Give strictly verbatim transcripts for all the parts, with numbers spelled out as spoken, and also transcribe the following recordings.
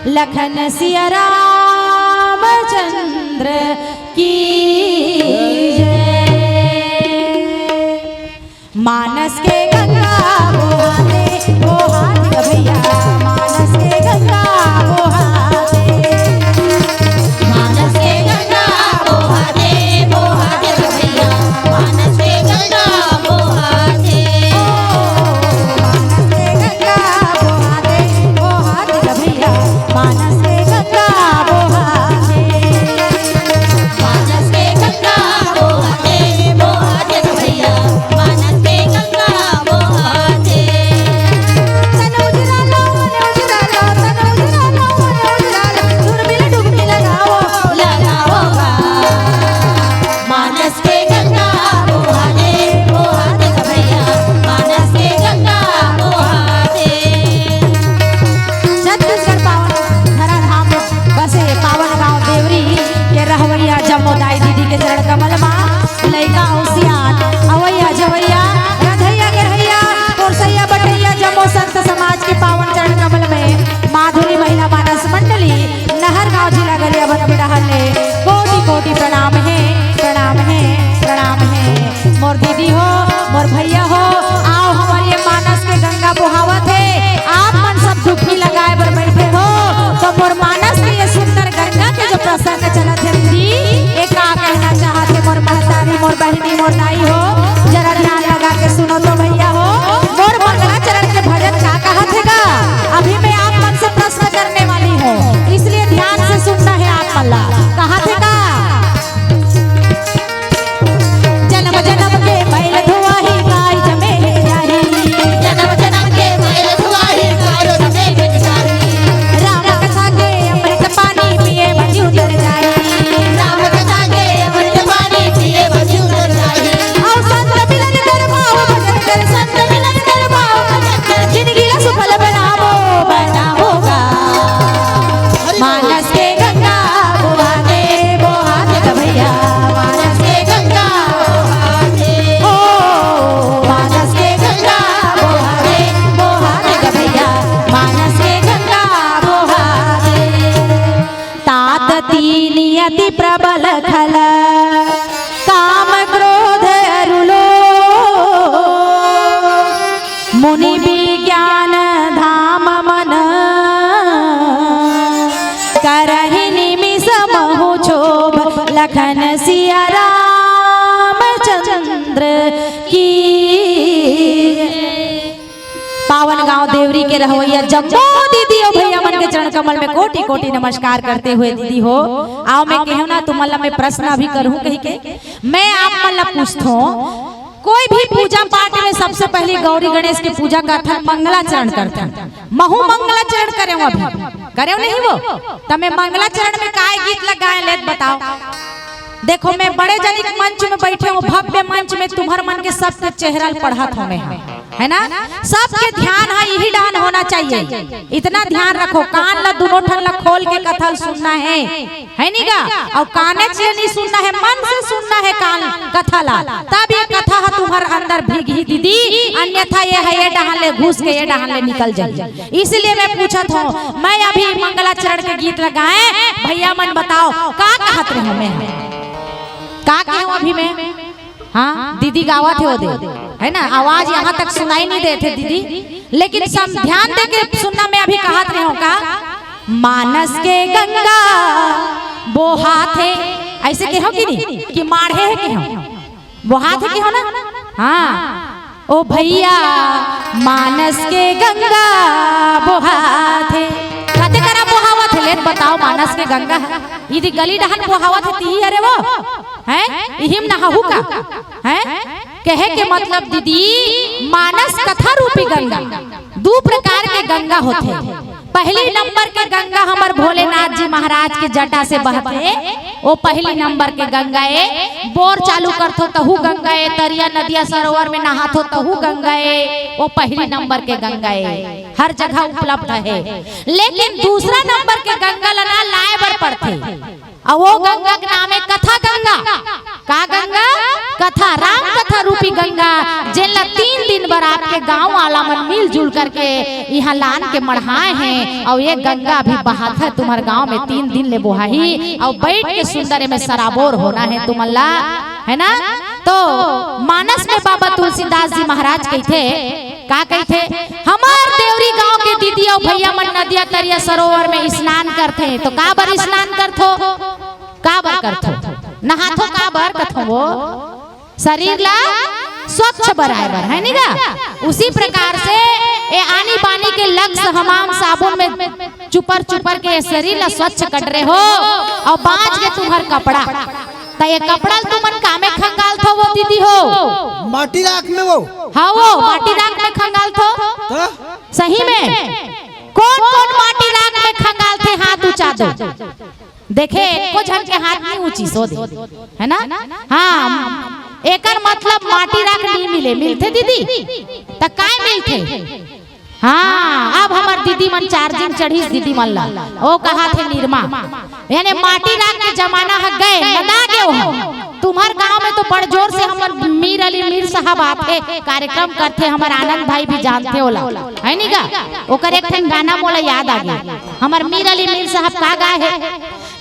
लखन सिया रामचंद्र की जय। मानस के गंगा बोहाथे, बोहाथे भैया, मानस के गंगा बोहाथे। मानस के गंगा बोहाथे, बोहाथे भैया, मानस के गंगा बोहाथे। ओ, मानस के गंगा बोहाथे, बोहाथे भैया, मानस के गंगा बोहाथे। मानस के गंगा बोहाथे, बोहाथे भैया, मानस के गंगा बोहाथे। तन उजरा लो, मन उजरा लो, तन उजरा लो, मन उजरा लो, झुरमिल डुबकी लगाओ, लगाओ बा। मानस के गंगा बोहाथे, बोहाथे भैया, मानस के गंगा बोहाथे। छत्तीसगढ़ पावन धरा धाम बसे पावन गांव देवरी के रहवैया जम्मो दाई दीदी के चरण कमल मा लइका अउ सियान, अवैया जवैया, रधैया गरहैया, ओरसैया बटैया जम्मो संत समाज के पावन चरण कमल में माधुरी महिला मानस मंडली नहर गांव जिला गरियाबंद बिड़हर ले कोटि कोटि प्रणाम हे, प्रणाम हे, प्रणाम हे। मोर दीदी हो, मोर भैया हो, आओ हमर ये मानस के गंगा बोहावत हे। आप मन सब डुबकी लगाए बर बइठे हो, तो मोर मानस के ये सुंदर गंगा के जो प्रसंग चलत हे दीदी, ये का कहना चाहत हे मोर महतारी, मोर बहिनी, मोर दाई हो, जरा ध्यान लगा के सुनो तो भैया हो। मोर मंगलाचरण के भजन का कहत हे गा, अभी मैं आप मन से प्रश्न करने वाली हूँ, इसलिए ध्यान से सुनना हे आप मन ला। कहत हे गा, जनम जनम के मैल धोआही, काई जमे हे जाही। जनम जनम के मैल धोआही, काई जमे हे जाही। राम कथा के अमृत पानी पिए मा जी उतर जाही। राम कथा के अमृत पानी पिए मा जी उतर जाही। अउ संत मिलन कर भाव भजन कर, संत मिलन कर भाव भजन कर, जिनगी ला सुफल बनावो, बनावो गा। मानस के गंगा बोहाथे, बोहाथे त भैया, मानस के गंगा बोहाथे। ओ, मानस के गंगा बोहाथे, बोहाथे त भैया, मानस के गंगा बोहाथे। तात तीनि अति प्रबल खल, काम क्रोध अरु लोभ। मुनि विज्ञान धाम मन, करहि निमिष महु क्षोभ। लखन सिया रामचंद्र की। पावन गांव देवरी के रहवैया जम्मो दीदी अउ भैया मन के चरण कमल में कोटि कोटि नमस्कार करते हुए दीदी हो, आओ मैं कहूँ ना, तुमन ला मैं प्रश्न अभी करहूँ कहिके, मैं आप मन ला पूछथों, कोई भी पूजा पाठ में सबसे पहले गौरी गणेश के पूजा करथन, मंगलाचरण करथन। महू मंगलाचरण करेंव अभी, करेंव नहीं वो? त मैं मंगलाचरण में काय गीत ला गाएंव, लेत बताओ। देखो, मैं बड़े जनिक मंच में बइठे हूँ, भव्य मंच में तुम्हर मन के सबके चेहरा ल पढ़त हूँ मैं, है ना? सबके ध्यान ह इही डहन होना चाहिए। इतना ध्यान रखो, कान ला दुनों ठन ला खोल के कथा ल सुनना हे, है नी गा? अउ कानेच ले नी सुनना हे, मन से सुनना हे कान कथा ला, तब ये कथा ह तुम्हर अंदर भीगही दीदी, अन्यथा ये ह ये डहन ले घुस के ये डहन ले निकल जाही। इसलिए मैं पूछत हूँ, मैं अभी मंगलाचरण के गीत ला गाएंव, भैया मन बताओ का कहत रहेंव मैं, का कहेंव अभी मैं? हाँ, दीदी गावत हे ओदे, है ना, आवाज यहाँ तक सुनाई नहीं देत हे दीदी, लेकिन सब ध्यान दे के सुनना, मैं अभी कहत रहेंव का, मानस के गंगा बोहाथे, ऐसे कहेंव कि नहीं, कि माढ़े हे कहेंव, बोहाथे कहेंव ना? हाँ, ओ भैया, मानस के गंगा बोहाथे। कते करा बोहावत हे, लेत बताओ, मानस के गंगा ह इदी गली डहन बोहावत हे, तिही हरे वो, हैं? इहिम नहाहू का, हैं? कहे के मतलब दीदी, मानस कथा रूपी गंगा, दू प्रकार के गंगा होथे। पहली नंबर के गंगा हमर भोलेनाथ जी महाराज के जटा से बहथे, ओ पहली नंबर के गंगा ए। बोर चालू करथो तहू गंगा ए, तरिया नदिया सरोवर में नहाथो तहू गंगा ए, ओ पहली नंबर के गंगा ए, हर जगह उपलब्ध हे। लेकिन दूसरा नंबर के गंगा ल ना लाए बर पड़थे, अउ वो गंगा के नाम हे कथा गंगा। का गंगा? कथा, राम कथा रूपी गंगा, जेन ला तीन दिन बर आपके गांव वाला मन मिलजुल करके इहां लान के मढ़ाए हें, अउ ये गंगा भी बहात हे तुम्हर गांव में, तीन दिन ले बोहाही, अउ बइठ के सुंदर एमे सराबोर होना हे तुमन ला, है ना? तो मानस में बाबा तुलसीदास जी महाराज कहिथे, का कहिथे? हमर देवरी गांव के दीदी अउ भइया मन नदिया, तरिया, सरोवर में स्नान करथे, तो का बर स्नान करथो? का बर करथो? नहाथो का बर कथो वो? शरीर ला स्वच्छ बराए बर, है नी गा? उसी प्रकार से ए आनी बानी के लक्स हमाम साबुन में चुपर चुपर के शरीर ला स्वच्छ कर रहे हो, अउ बांच के तुम्हर कपड़ा, त ये कपड़ा ल तुमन कामे खंगालथो वो दीदी हो? माटी राख में वो। हाँ, वो माटी राख में खंगालथो। त? सही में? कोन कोन माटी राख में खंगालथे, हाथ ऊंचा दो। देखे, एको झन के हाथ नहीं ऊंची सो दे, है ना? हाँ, एकर मतलब माटी राख नहीं मिले, मिलथे दीदी? त काय मिलथे? हाँ, अब हमर दीदी मन charging चढ़ीस दीदी मन ला। ओ कहाथे निरमा, यानी माटी राख के जमाना ह गए, नंदा गे हो। तुम्हर गांव में तो बड़ जोर से हमर मीर अली मीर साहब आथे, कार्यक्रम करथे, हमर आनंद भाई भी जानथे ओला, है नी गा? ओकर एक ठन गाना मोला याद आ गे, हमर मीर अली मीर साहब का गाए हे,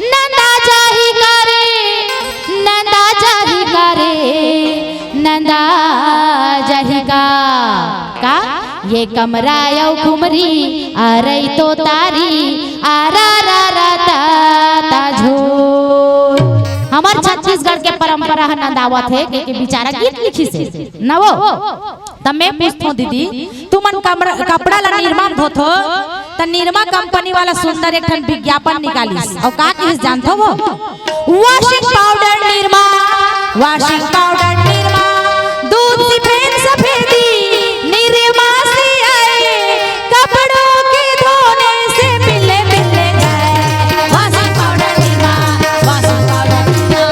नंदा जाही का रे, नंदा जाही का रे, नंदा जाही का। का? ये कमरा अउ घुमरी, आ रही तो तारी, आ रा रा रा ता ता झोर। हमर छत्तीसगढ़ के परंपरा ह नंदावत हे, के, के बिचारा गीत लिखिस हे न वो। त मैं पूछथों दीदी, तुमन कमरा, कपड़ा ला निरमा म धोथो, त निरमा कंपनी वाला सुंदर एक ठन विज्ञापन निकालिस, अउ का किहिस जानथो वो? Washing powder Nirma, washing powder Nirma, दूध सी फेन सफेदी, निरमा से आए, कपड़ों के धोने से मिले मिले जाए। Washing powder Nirma, washing powder Nirma.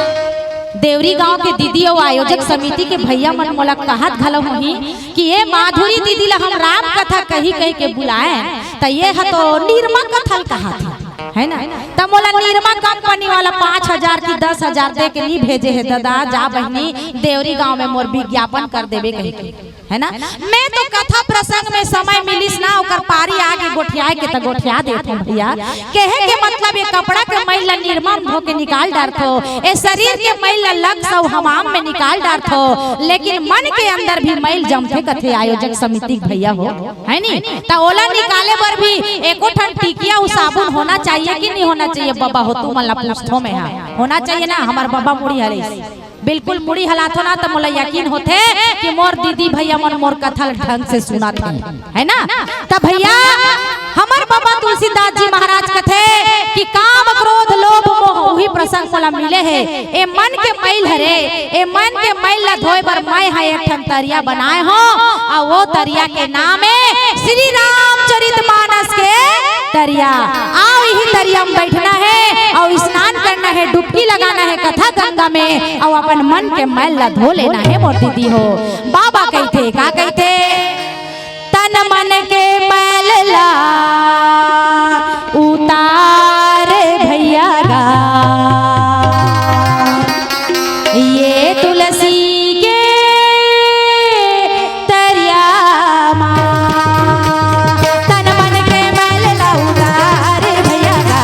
Deori गांव के दीदी अउ आयोजक समिति के भइया मन मोला कहत घलो होही कि ए माधुरी दीदी ला हम राम कथा कही कही के बुलाएन, त ये ह तो निरमा कथा ल कहत हे, है ना? त मोला निरमा कंपनी वाला पाँच हजार की दस हजार दे के नहीं भेजे हे, ददा जा बहिनी, देवरी गांव में मोर विज्ञापन कर देबे कही के, है ना? मैं तो कथा प्रसंग में समय मिलिस ना, ओकर पारी आगे गोठियाए के त गोठिया देथों भइया। कहे के मतलब ये कपड़ा के मैल ला निरमा म धो के निकाल डारथो, ए शरीर के मैल ला लक्स अउ हमाम में निकाल डारथो, लेकिन मन के अंदर भी मैल जमथे कथे आयोजक समिति के भइया हो, है नी? त ओला निकाले बर भी एको ठन टिकिया अउ साबुन होना चाहिए कि नहीं होना चाहिए? बबा हो, तुमन ला पूछथों मैं हा, होना चाहिए ना? हमर बबा मुड़ी हरे बिल्कुल मुड़ी हलाथों ना, त मोला यकीन होथे कि मोर दीदी भइया मन मोर कथा ल ढंग से सुनत हे, है ना? त भइया, हमर बाबा तुलसीदास जी महाराज कथे कि काम, क्रोध, लोभ, मोह, उही प्रसंग मोला मिले हे। ए मन के मैल हरे, ए मन के मैल ला धोए बर मैं ह एक ठन तरिया बनाए हों, अउ वो तरिया के नाम हे श्री रामचरित मानस के तरिया। आओ, इही तरिया म बैठना हे अउ स्नान करना हे, डुबकी लगाना हे कथा गंगा में, अउ अपन मन के मैल ला धो लेना हे मोर दीदी हो। बाबा कहिथे, का कहिथे? तन मन के मैल ला उतार भइया गा, ये तुलसी के तरिया मा। तन मन के मैल ला उतार भइया गा,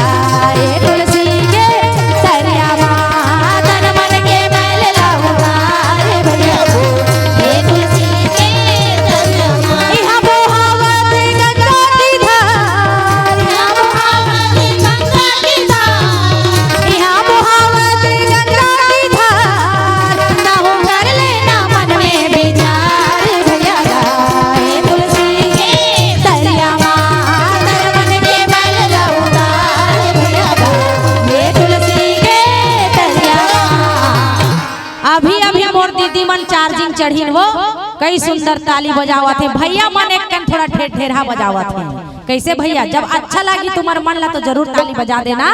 ये तुलसी के तरिया मा। तन मन के मैल ला उतार भइया गा, ये तुलसी के तरिया मा। इहाँ बोहावत गंगा की धार, इहाँ बोहावत गंगा की धार, इहाँ बोहावत गंगा की धार, ना हो कर लेना मन में विचार भइया गा, ये तुलसी के तरिया मा। तन मन के मैल ला उतार भइया गा, ये तुलसी के तरिया मा। अभी अभी मोर दीदी मन charging चढ़ीन वो, कई सुंदर ताली बजावत हे। भइया मन एक कन थोड़ा ढेर ढेरहा बजावत हे। कइसे भइया, जब अच्छा लागी तुम्हर मन ला तो जरूर ताली बजा देना,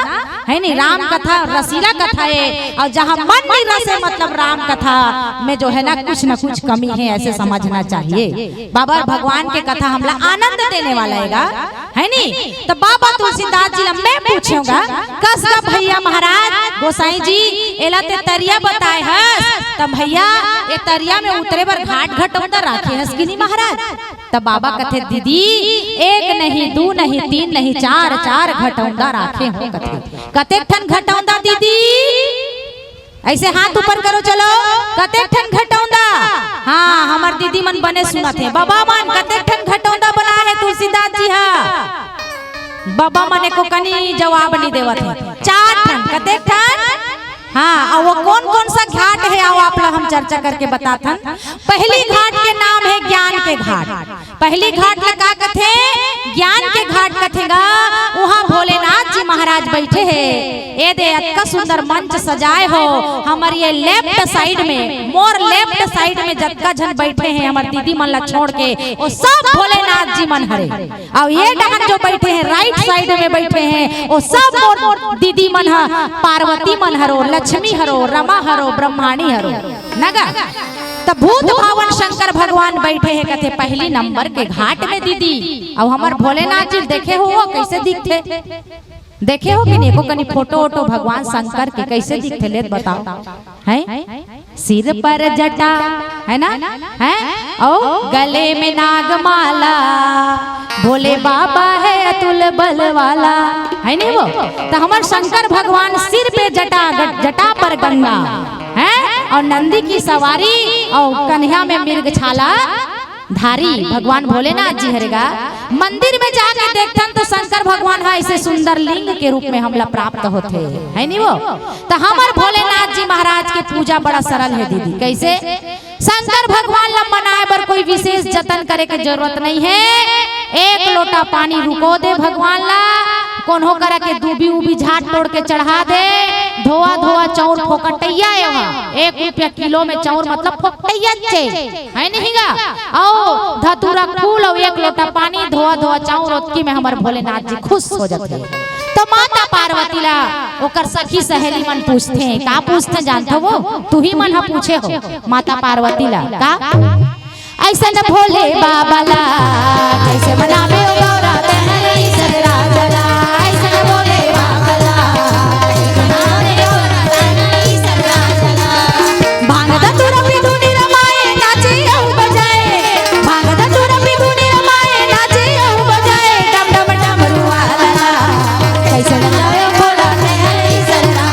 है नी? राम कथा रसीला कथा हे, अउ जहाँ मन नहीं रसे मतलब राम कथा में जो है ना कुछ न कुछ कमी हे, ऐसे समझना चाहिए। बाबा भगवान के कथा हमला आनंद देने वाला हे गा, है नी? त बाबा तुलसीदास जी ला मैं पूछेंव गा, कस गा भइया महाराज, गोसाई जी, एला ते तरिया बताए हस, त भैया, ए तरिया में उतरे बर घाट घटौंदा राखे हस कि नहीं महाराज? त बाबा कथे, दीदी, एक नहीं, दू नहीं, तीन नहीं, चार, चार घटौंदा राखे हों कथे। कतेक ठन घटौंदा दीदी? ऐसे हाथ ऊपर करो, चलो। कतेक ठन घटौंदा? हाँ, हमर दीदी मन बने सुनत हे। बाबा मन, कतेक ठन घटौंदा बनाए हे तुलसीदास जी हा? बाबा मन एको कनी जवाब नहीं देवत हे। चार ठन, कतेक ठन? हाँ, अउ वो कौन कौन सा घाट हे, आओ आप ला हम चर्चा करके बताथन। पहली घाट के नाम हे ज्ञान के घाट। पहली घाट ला का कथे? ज्ञान के घाट कथे गा। उहाँ भोलेनाथ जी महाराज बैठे हे। ए दे अतका सुंदर मंच सजाए हो, हमर ये लेफ्ट साइड में, मोर लेफ्ट साइड में जतका झन बैठे हे हमर दीदी मन ला छोड़ के, वो सब भोलेनाथ जी मन हरे। अउ ये डहन जो बैठे हे, राइट साइड में बैठे हे, वो सब मोर दीदी मन ह, पार्वती मन हरो, लक्ष्मी हरो, रमा हरो, ब्रह्माणी हरो, नगा। त भूत भावन शंकर भगवान बैठे हे, कथे पहली नंबर के घाट में दीदी। अउ हमर भोलेनाथ जी देखे हो, वो कैसे दिखथे? देखे हो कि नहीं? एको कनी फोटो वोटो भगवान शंकर के कैसे दिखथे, लेत बताओ। हैं? सिर पर जटा, है ना? हैं? अउ गले में नागमाला, भोले बाबा है अतुल बल वाला, है नहीं वो? त हमर शंकर भगवान सिर पे जटा, ग-, जटा पर गंगा, हैं? अउ नंदी की सवारी, अउ कन्हैया में मृग छाला धारी भगवान भोलेनाथ जी हरे गा। मंदिर में जाके देखथन तो शंकर भगवान ह ऐसे सुंदर लिंग के रूप में हमला प्राप्त होथे, है नी वो? त हमर भोलेनाथ जी महाराज के पूजा बड़ा सरल हे दीदी। कैसे? शंकर भगवान ला मनाए बर कोई विशेष जतन करे के जरूरत नहीं हे। एक लोटा पानी रुको दे भगवान ला, कोनो करा के दूबी उबी झाट तोड़ के चढ़ा दे, धोआ धोआ चाउर फोकटैया ए वहाँ, एक रुपया किलो में चाउर, मतलब फोकटैया चे, है नहीं गा? अउ धतूरा फूल अउ एक लोटा पानी, धोआ धोआ चाउर, ओतकी में हमर भोलेनाथ जी खुश हो जाथे। तो माता पार्वती ला ओकर सखी सहेली मन पूछथे, का पूछथे जानथो वो? तुही मन ह पूछे हो माता पार्वती ला, का? ऐसन भोले बाबा ला कैसे मनावे ओ गौरा तहरी सगरा जला। ऐसन भोले बाबा ला कैसे मनावे ओ गौरा तहरी सगरा जला। भांग धतूरा पी धुनी रमाए, नाचे अउ बजाए। भांग धतूरा पी धुनी रमाए, नाचे अउ बजाए। डम डम डमरू वाला ला कैसे मनावे ओ गौरा तहरी सगरा।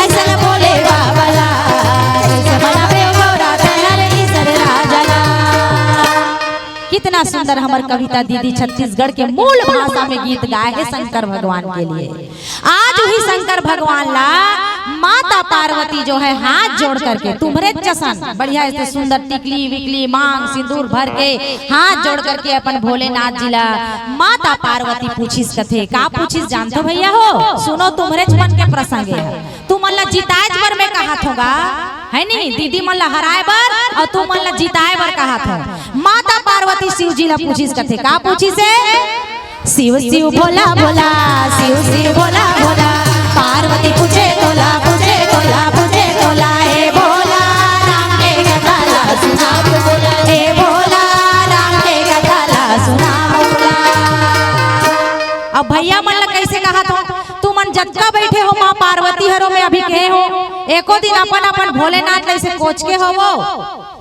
ऐसन भोले बाबा ला कैसे मनावे ओ गौरा तहरी सगरा जला। कितना सुंदर हमर कविता दीदी छत्तीसगढ़ के मूल भाषा में गीत गाए हे शंकर भगवान के लिए। आज उही शंकर भगवान ला माता पार्वती जो है हाथ जोड़ करके तुम्हरे जसन बढ़िया ऐसे सुंदर टिकली विकली मांग सिंदूर भर के हाथ जोड़ करके अपन भोलेनाथ जी ला माता पार्वती पूछिस कथे। का पूछिस जानथो भैया हो? सुनो, तुम्हरे मन के प्रसंग हे। तुमन ला जिताए बर मैं कहाथों गा, है नी? दीदी मन ला हराए बर अउ तुमन ला जिताए बर कहाथों। माता पार्वती शिव जी ला पूछिस कथे। का पूछिस हे? शिव शिव भोला भोला, शिव शिव भोला भोला। पार्वती पूछे तोला, पूछे तोला, पूछे तोला। हे भोला, राम के कथा ला सुना बोला। हे भोला, राम के कथा ला सुना बोला। अब भैया मन ला कैसे कहाथों? तुमन जतका बैठे हो माँ पार्वती हरो में अभी कहे हो, एको दिन अपन अपन भोलेनाथ ला ऐसे कोच के हो वो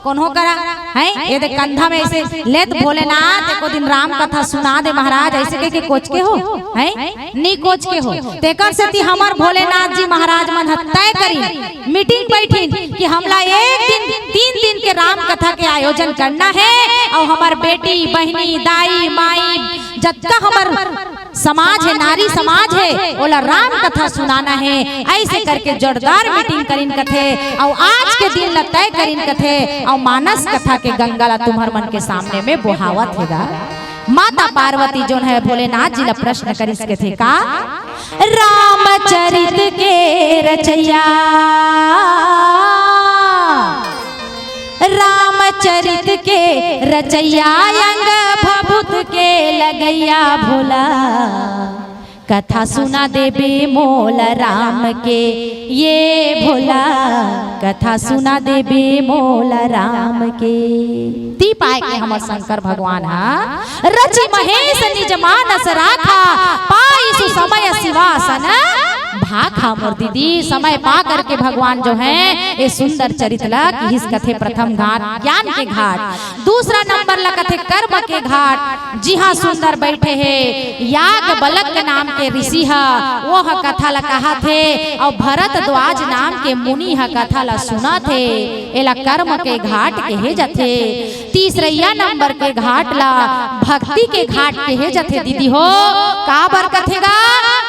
कोनो करा, हैं? ये देख कंधा में ऐसे लेत भोलेनाथ, एको दिन राम कथा सुना दे महाराज, ऐसे कह के कोच के हो, हैं? नी कोच के हो। तेकर सेती हमर भोलेनाथ जी महाराज मन ह तय करिन, मीटिंग बैठिन कि हमला एक दिन, तीन दिन के राम कथा के आयोजन करना हे अउ हमर बेटी, बहिनी, दाई, माई, जतका हमर समाज हे, नारी समाज हे, ओला राम कथा सुनाना हे। ऐसे करके जोरदार मीटिंग करिन कथे, अउ आज के दिन ल तय करिन कथे, अउ मानस कथा के गंगा ला तुम्हर मन के सामने में बोहावत हे गा। माता पार्वती जोन हे भोलेनाथ जी ला प्रश्न करिस कथे का, रामचरित के रचैया, रामचरित के रचैया, अंग भभूत के लगैया भोला, कथा सुना देबे मोला राम के, ये भोला, कथा सुना देबे मोला राम के। ती पाए के हमर शंकर भगवान हा, रचि महेश निज मानस राखा, पाई सुसमय शिवासन हा खा मोर दीदी, समय पा करके भगवान जो है ये सुंदर चरित ला किहिस कथे प्रथम घाट ज्ञान के घाट, दूसरा नंबर ला कथे कर्म के घाट। जिहाँ सुंदर बैठे हे याग बलक नाम के ऋषि ह, वो ह कथा ला कहा थे, और भरद्वाज नाम के मुनि ह कथा ला सुना थे, एला कर्म के घाट कहे जथे। तीसरैया नंबर के घाट ला भक्ति के घाट कहे जथे दीदी हो। काबर कथे गा?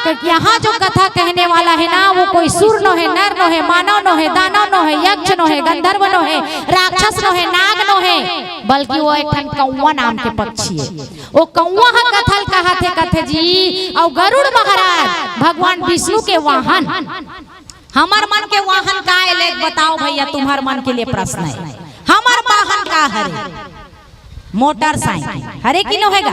क्योंकि यहाँ जो कथा कहने वाला है ना, वो कोई सुर नो है, नर नो है, मानव नो है, दानव नो है, यक्ष नो है, गंधर्व नो है, राक्षस नो है, नाग नो है, बल्कि वो एक ठन कौवा नाम के पक्षी है। वो कौवा ह कथा ल कहा थे, कथे जी। और गरुड़ महाराज भगवान विष्णु के वाहन। हमर मन के वाहन का है, ले बताओ भैया, तुम्हर मन के लिए प्रश्न है, हमर वाहन का हरे? मोटरसाइकिल हरे कि नो हे गा?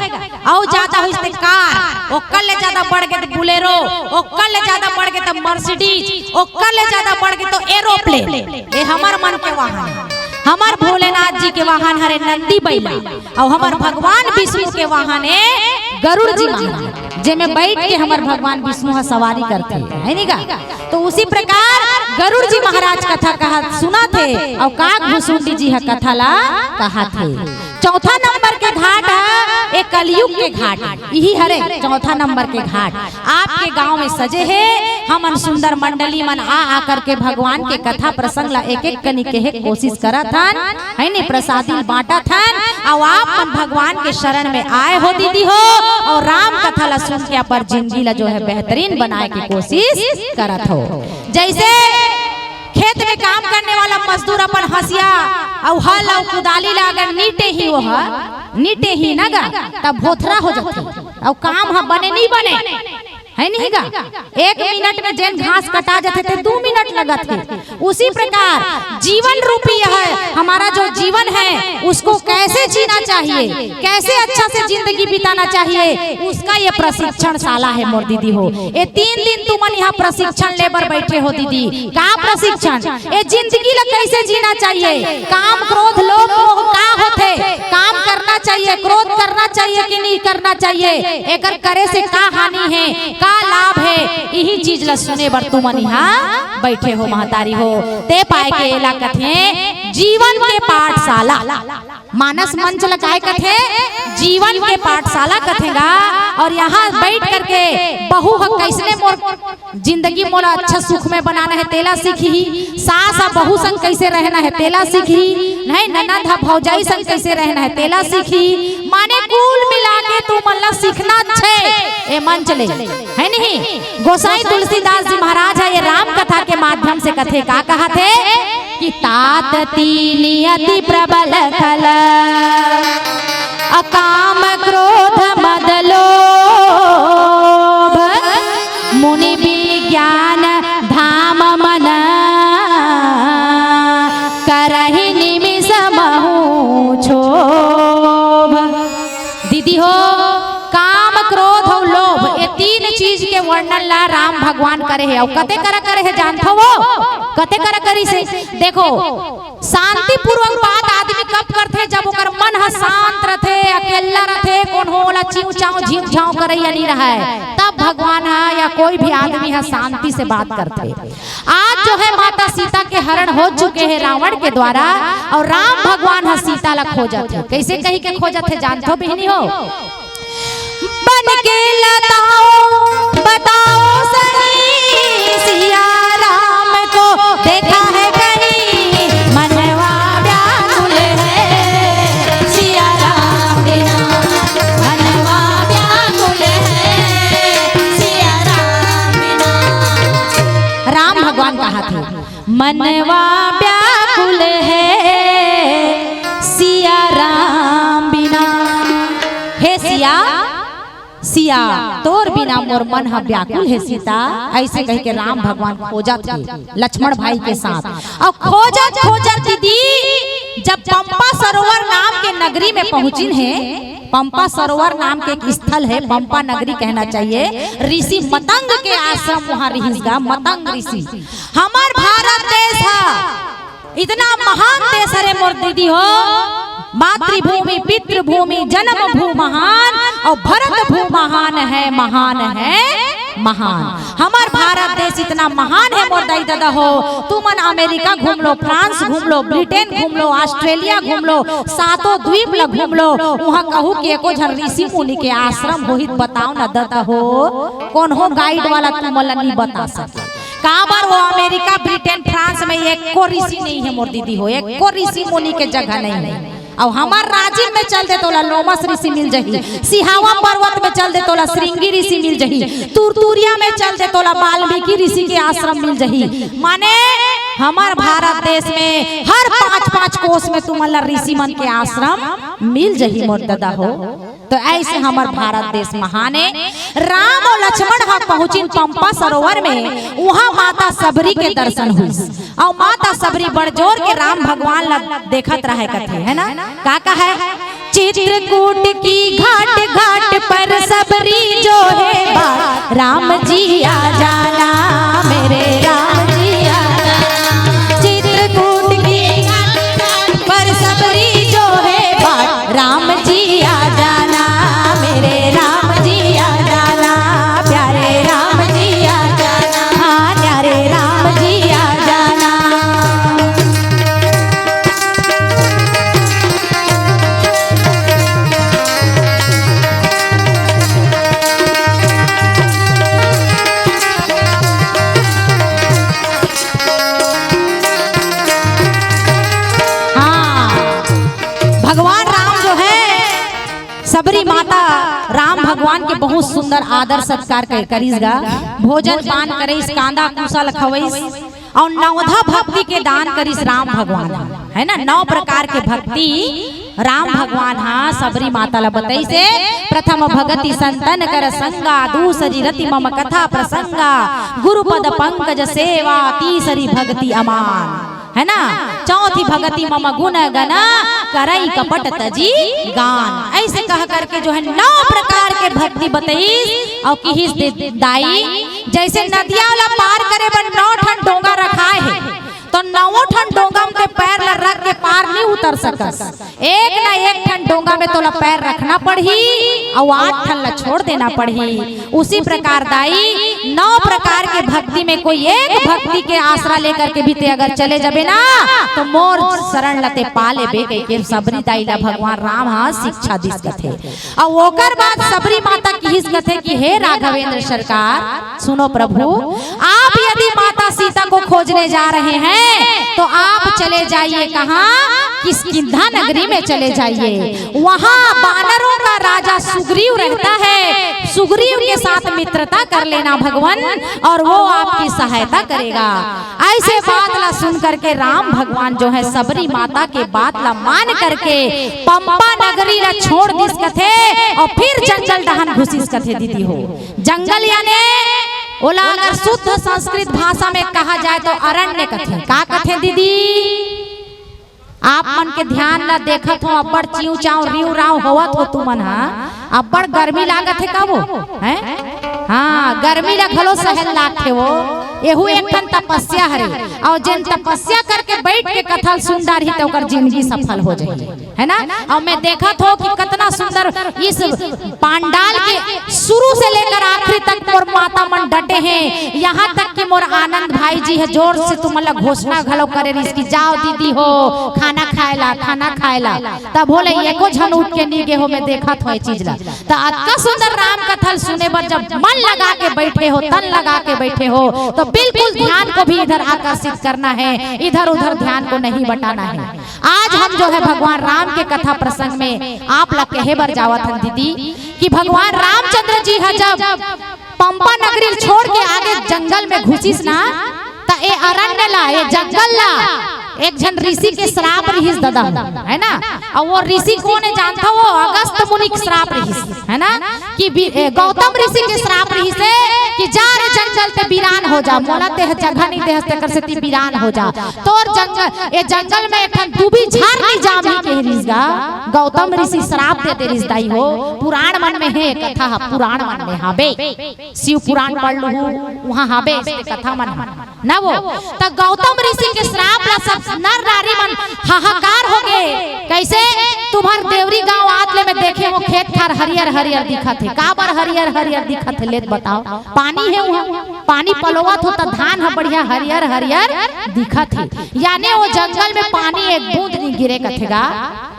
अउ ज्यादा होइस ते कार, ओकर ले ज्यादा बढ़ गे ते बुलेरो, ओकर ले ज्यादा बढ़ गे ते मर्सिडीज, ओकर ले ज्यादा बढ़ गे तो एरोप्लेन। ये हमर मन के वाहन है। हमर भोलेनाथ जी के वाहन हरे नंदी बैला, अउ हमर भगवान विष्णु के वाहन है गरुड़ जी महाराज, जेमे बैठ के हमर भगवान विष्णु ह सवारी करथे, है नी गा? तो उसी प्रकार गरुड़ जी महाराज कथा कहा सुना थे, अउ काग भुसुंडी जी ह कथा ला कहा थे। चौथा नंबर के घाट है, ए कलयुग के घाट, यही हरे चौथा नंबर के घाट। आपके गांव में सजे हे, हमन सुंदर मंडली मन आ आकर के भगवान के कथा प्रसंग ला एक एक कनी कहे कोशिश करत हन, है नी, प्रसादी बांटत हन। अउ आप मन भगवान के शरण में आए हो दीदी हो, अउ राम कथा ला सुन के अपन जिंदगी ला जो है बेहतरीन बनाए के कोशिश करत हो। जैसे खेत में काम करने वाला मजदूर अपन हंसिया अउ हल अउ कुदाली ला अगर नीटे ही वो ह, नीटे ही ना गा, तब भोथरा हो जाथे अउ काम ह बने नहीं बने, है नहीं गा? एक मिनट में जेन घास कटा जाथे ते दू मिनट लगत हे। उसी प्रकार जीवन रूपी यह हमारा जो जीवन है, उसको कैसे जीना चाहिए, कैसे अच्छा से जिंदगी बिताना चाहिए, उसका ये प्रशिक्षण शाला है मोर दीदी हो। ये तीन दिन तुमन यहाँ प्रशिक्षण लेबर बैठे हो दीदी। का प्रशिक्षण? ये जिंदगी ला कैसे जीना चाहिए, काम क्रोध लोभ मोह का होथे, काम करना चाहिए, क्रोध करना चाहिए कि नहीं करना चाहिए, एकर करे से का हानि है, का लाभ है, यही चीज ला सुने बर तुमन यहाँ बैठे हो महतारी हो। ते पाए के एला कथे जीवन के पाठशाला। मानस मंच ल काय कथे? जीवन के पाठशाला कथे गा। और यहाँ बैठ करके बहू ह कैसने मोर जिंदगी मोला अच्छा सुख में बनाना है, तेला सीखही। सास ह बहू संग कैसे रहना है, तेला सीखही। नहीं, ननद ह भौजाई संग कैसे रहना है, तेला सीखही। माने कुल मिला के तुमन ला सीखना छे ए मंच ले, है नहीं? गोसाई तुलसीदास जी महाराज ह ये राम कथा के माध्यम से कथे, का कहा थे कि तात तीनि अति प्रबल खल, अकाम क्रोध मद लोभ, मुनि विज्ञान धाम मन, करहि निमिष महु क्षोभ। दीदी हो, काम, क्रोध अउ लोभ, ये तीन चीज के वर्णन ला राम भगवान करे हे। अउ कते करा करे हे जानथो वो? कते करा करिस हे? देखो, शांतिपूर्वक बात आदमी कब करथे? जब ओकर मन ह शांत रथे, अकेल्ला रथे, कोनो ओला चिंव चांव झिंव झांव करइया नहीं रहय, तब भगवान ह या कोई भी आदमी ह शांति से बात करथे। आज जो है माता सीता के हरण हो चुके हैं रावण के द्वारा, और राम भगवान ह सीता ला खोजत हे। कैसे कही के खोजत हे जानथो बहिनी हो? बन के लताओ बताओ सही, सिया राम को देखा है कहीं, मनवा व्याकुल है सिया राम बिना, मनवा व्याकुल है सिया राम बिना। राम भगवान कहा थे, मनवा व्याकुल है सिया राम बिना। हे सिया, सिया, तोर बिना मोर मन ह व्याकुल हे सीता, ऐसे कह के राम भगवान खोजत हे लक्ष्मण भाई के साथ। अउ खोजत खोजत दीदी जब पंपा सरोवर नाम के नगरी में पहुंचिन हे, पंपा सरोवर नाम के एक स्थल है, पंपा नगरी कहना चाहिए। ऋषि मतंग के आश्रम वहां रिहिस गा, मतंग ऋषि। हमर भारत देश ह इतना महान देश हरे मोर दीदी हो, मातृभूमि, पितृभूमि, जन्म भू महान और भरत भू महान है, महान है। महान। हमर भारत देश इतना महान हे मोर दाई ददा हो, तुमन अमेरिका घूम लो, फ्रांस घूम लो, ब्रिटेन घूम लो, ऑस्ट्रेलिया घूम लो, सातों द्वीप ल घूम लो, उहाँ कहूँ के एको झन ऋषि मुनि के आश्रम होही त बताव न ददा हो, कोनो गाइड वाला तुमन ल नइ बता सके। काबर वो अमेरिका, ब्रिटेन, फ्रांस में एको ऋषि नइ हे मोर दीदी हो, एको ऋषि मुनि के जगह नइ हे। अउ हमर राजिम में चल दे तोला लोमस ऋषि मिल जही, सिहावा पर्वत में चल दे तोला श्रृंगी ऋषि मिल जही, तुरतुरिया में चल दे तोला वाल्मीकि ऋषि के आश्रम मिल जही। माने हमर भारत देश में हर पाँच पाँच कोस में तुमन ला ऋषि मन के आश्रम मिल जही मोर ददा हो। तो ऐसे हमर भारत देश महान हे। राम अउ लक्ष्मण ह पहुँचिन पंपा सरोवर में, उहाँ माता शबरी के दर्शन हुइस। अउ माता शबरी बड़ जोर के राम भगवान ला देखत रहय कथे, है ना? का कहय? चित्रकूट की घाट घाट पर शबरी जो है बाट, राम जी आ जाना, मेरे राम जी आ जाना। चित्रकूट की घाट घाट पर शबरी जो है बाट, राम जी आ जाना, मेरे राम जी आ जाना, प्यारे राम जी आ जाना, हाँ, प्यारे राम जी आ जाना। हाँ, भगवान राम जो है, शबरी माता राम भगवान के बहुत सुंदर आदर सत्कार कर-, करिस गा। भोजन पान करिस, कांदा कुसा ल खवइस, अउ नवधा भक्ति के दान करिस राम भगवान ह, है ना? नौ प्रकार के भक्ति राम भगवान ह शबरी माता ल बतइस हे। प्रथम भगति संतन कर संगा, दूसरी रति मम कथा प्रसंगा, गुरु पद पंकज सेवा, तीसरी भगति अमान, है ना? चौथी भगति मम गुण गन, करई कपट तजी गान। ऐसे कह करके जो है नौ प्रकार के भक्ति बतइस अउ किहिस दे दाई, जैसे नदिया ला पार करे बर नौ ठन डोंगा रखाए हे, तो नौ ठन डोंगा में ते पैर ला रख के पार नइ उतर सकस। एक ना एक ठन डोंगा में तोला पैर रखना पड़ही अउ आठ ठन ला छोड़ देना पड़ही। उसी प्रकार दाई, नौ प्रकार के भक्ति में कोई एक भक्ति के आसरा लेकर के भी ते अगर चले जाबे ना, तो मोर शरण ला ते पा लेबे कहिके शबरी दाई ला भगवान राम ह शिक्षा दिस कथे। अउ ओकर बाद शबरी माता किहिस कथे कि हे राघवेंद्र सरकार, सुनो प्रभु, आप यदि माता सीता को खोजने जा रहे हैं तो आप चले जाइए कहाँ? किष्किंधा नगरी में चले जाइए। वहाँ बानरों का राजा सुग्रीव रहता है, सुग्रीव के साथ मित्रता कर लेना भगवान, और वो आपकी सहायता करेगा। ऐसे बात ला सुन करके राम भगवान जो है शबरी माता के बात ला मान करके पंपा नगरी ला छोड़ दिस कथे अउ फिर जंगल डहन घुसिस कथे दीदी हो। जंगल याने ओला अगर शुद्ध संस्कृत भाषा में कहा जाए तो अरण्य कथे। का कथे दीदी? आप मन के ध्यान ला देखत हो, अब्बड़ चिंव चांव रिंव रांव होवत हो तुमन हा, अब्बड़ गर्मी लागत हे का वो? हैं? हाँ, गर्मी ला घलो सहन लागथे वो। एहू एक ठन तपस्या हरे, अउ जेन तपस्या करके बैठ के कथा ल सुन डारही त ओकर जिंदगी सफल हो जाही, है ना? अउ मैं देखत हो कि कतना सुंदर इस पांडाल के शुरू से लेकर आखिरी तक मोर माता मन डटे हे। यहाँ तक कि मोर आनंद भाई जी ह जोर से तुमन ला घोषणा घलो करे रिहिस कि जाओ दीदी हो, खाना खाए ला, खाना खाए ला। तब होले एको झन उठ के नी गे हो, मैं देखत हो ये चीज ला। त अतका सुंदर राम कथा ल सुने बर जब मन लगा के बैठे हो, तन लगा के बैठे हो, तो बिल्कुल ध्यान को भी इधर आकर्षित करना है, इधर उधर ध्यान को नहीं बटाना है। आज हम जो है भगवान राम के कथा प्रसंग में आप ला कहे बर जावत हन दीदी कि भगवान रामचंद्र जी ह जब पंपा नगरी ल छोड़ के आगे जंगल में घुसिस ना, त ए अरण्य ला, ए जंगल ला एक झन ऋषि के श्राप रिहिस ददा, है ना? अउ वो ऋषि कोन हे जानथव? वो अगस्त मुनि के श्राप रिहिस, है ना? कि बि-, ए, गौतम ऋषि के श्राप रिहिस हे कि जा रे जंगल ते बिरान हो जा, मोला तेह जगह नइ देहस तेकर सेती बिरान हो जा। तोर जंगल, ए जंगल में एक ठन दूबी झार नइ जामही कहे रिहिस गा। गौतम ऋषि श्राप दे दे रिहिस दाई हो। पुराण मन में हे कथा ह, पुराण मन में हाबे। शिव पुराण पढ़ लूहू, उहाँ हाबे इसके कथा मन ह। ना वो। त गौतम ऋषि के श्राप ला सब नर नारी मन हाहाकार हो गे। कैसे? तुम्हर देवरी गांव आत ले मैं देखे हों, खेत खार हरियर हरियर दिखत हे। काबर हरियर हरियर दिखत हे, लेत बताओ। पानी हे उहाँ, पानी पलोवत हो त धान ह बढ़िया हरियर हरियर दिखत हे। याने वो जंगल में पानी एक बूंद नहीं गिरे कथे गा,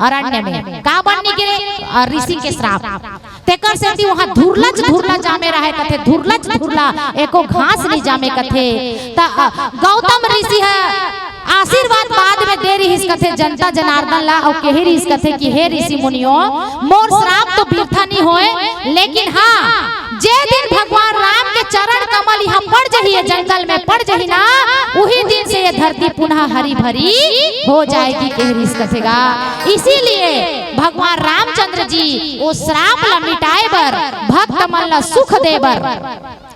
अरण्य में। काबर नहीं गिरे? अ, ऋषि के श्राप। तेकर सेती उहाँ धुरलच धुरला जामे रहे कथे, धुरलच धुरला, एको घास नहीं जामे कथे। त, अ, गौतम ऋषि ह आशीर्वाद बाद में दे रिहिस कथे जनता जनार्दन ला, अउ केहे रिहिस कथे कि हे ऋषि मुनियो, मोर श्राप तो बिरथा नहीं होय, लेकिन हाँ, जे दिन भगवान राम के चरण कमल यहाँ पड़ जही, ये जंगल में पड़ जही ना, उही दिन से ये धरती पुनः हरी भरी हो जाएगी, केहे रिहिस कथे गा। इसीलिए भगवान रामचंद्र जी वो श्राप ला मिटाए बर, भक्त मन ला सुख दे बर,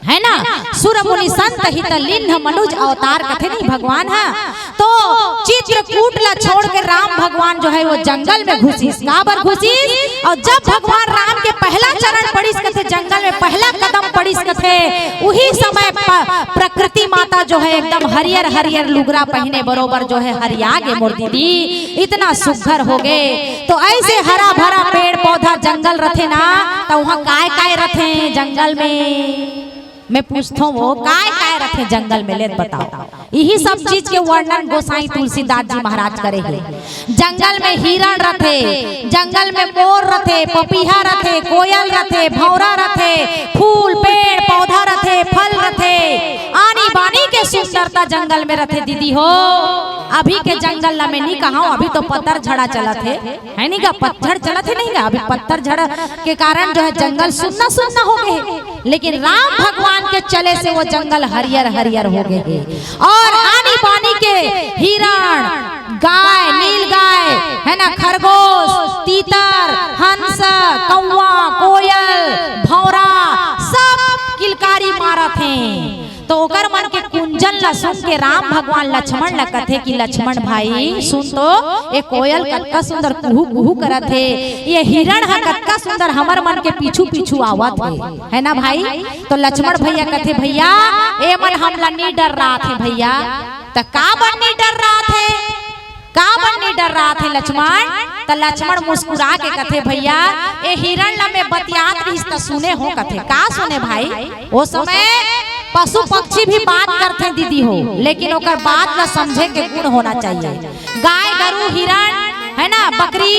है ना, सुर मुनि संत हित लिन्ह मनुज अवतार कथे नहीं भगवान ह। तो चित्रकूट ला छोड़ के राम भगवान जो है वो जंगल में घुसिस। काबर घुसिस? अउ जब भगवान राम के पहला चरण पड़िस कथे, जंगल में पहला कदम पड़िस कथे, उही समय प-, प्रकृति माता जो है एकदम हरियर हरियर लुगरा पहिने बरोबर जो है हरिया गे मोर दीदी, इतना सुघर हो गे। तो ऐसे हरा भरा पेड़ पौधा जंगल रथे ना, त उहाँ काय काय रथे जंगल में? मैं पूछथों वो काय काय रथे जंगल में, लेत बताओ। इही सब चीज के वर्णन गोसाई तुलसीदास जी महाराज करे हे। जंगल में हिरण रथे, जंगल में मोर रथे, पपीहा रथे, कोयल रथे, भौंरा रथे, फूल, पेड़, पौधा रथे, फल रथे, आनी बानी के सुंदरता जंगल में रथे दीदी हो। अभी के जंगल ला मैं नहीं कहा हूँ, अभी तो पतझड़ा चलत हे, है नहीं गा? पतझड़ चलत हे नहीं गा? अभी पतझड़ के कारण जो है जंगल सुन्ना सुन्ना हो गे हे। लेकिन राम भगवान के चले से वो जंगल हरियर हरियर हो गे हे। अउ आनी बानी के हिरण, गाय, नील गाय, है ना, खरगोश, तीतर, हंस, कौवा, कोयल, भौंरा, सब किलकारी मारत हे। तो ओकर मन के कुंजन ला सुन के राम भगवान लक्ष्मण ला कथे कि लक्ष्मण भाई सुन तो, ए कोयल कतका सुंदर कुहू कुहू करत हे, ये हिरण ह कतका सुंदर हमर मन के पीछू पीछू आवत हे, है ना भाई? तो लक्ष्मण भैया कथे, भैया, ए मन हमला नी डर्रात हे भैया। त काबर नी डर्रात हे? काबर नी डर्रात हे लक्ष्मण? त लक्ष्मण मुस्कुरा के कथे, भैया, ए हिरण ला मैं बतियात रहिस त सुने हों कथे। का सुने भाई? ओ समय पशु पक्षी भी बात करथे दीदी हो, लेकिन ओकर बात ला समझे के गुण होना चाहिए। गाय गरु हिरण, है ना, बकरी,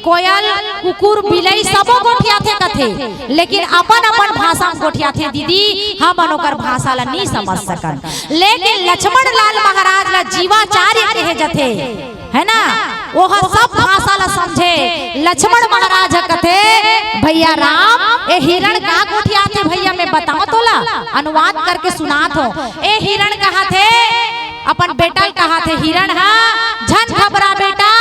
कोयल, कुकुर, बिलई सबो गोठियाथे कथे, लेकिन अपन अपन भाषा में गोठियाथे दीदी, हमन ओकर भाषा ला नी समझ सकन। लेकिन लक्ष्मण लाल महाराज ला जीवाचार्य कहे जथे, है ना, ओह सब भाषा ला समझे। लक्ष्मण महाराज ह कथे, भैया राम, ए हिरण का गोठियाथे भैया, मैं बताओं तोला, अनुवाद करके सुनात हों। ए हिरण कहाथे, अपन बेटा ल कहाथे, हिरण ह, झन घबरा बेटा,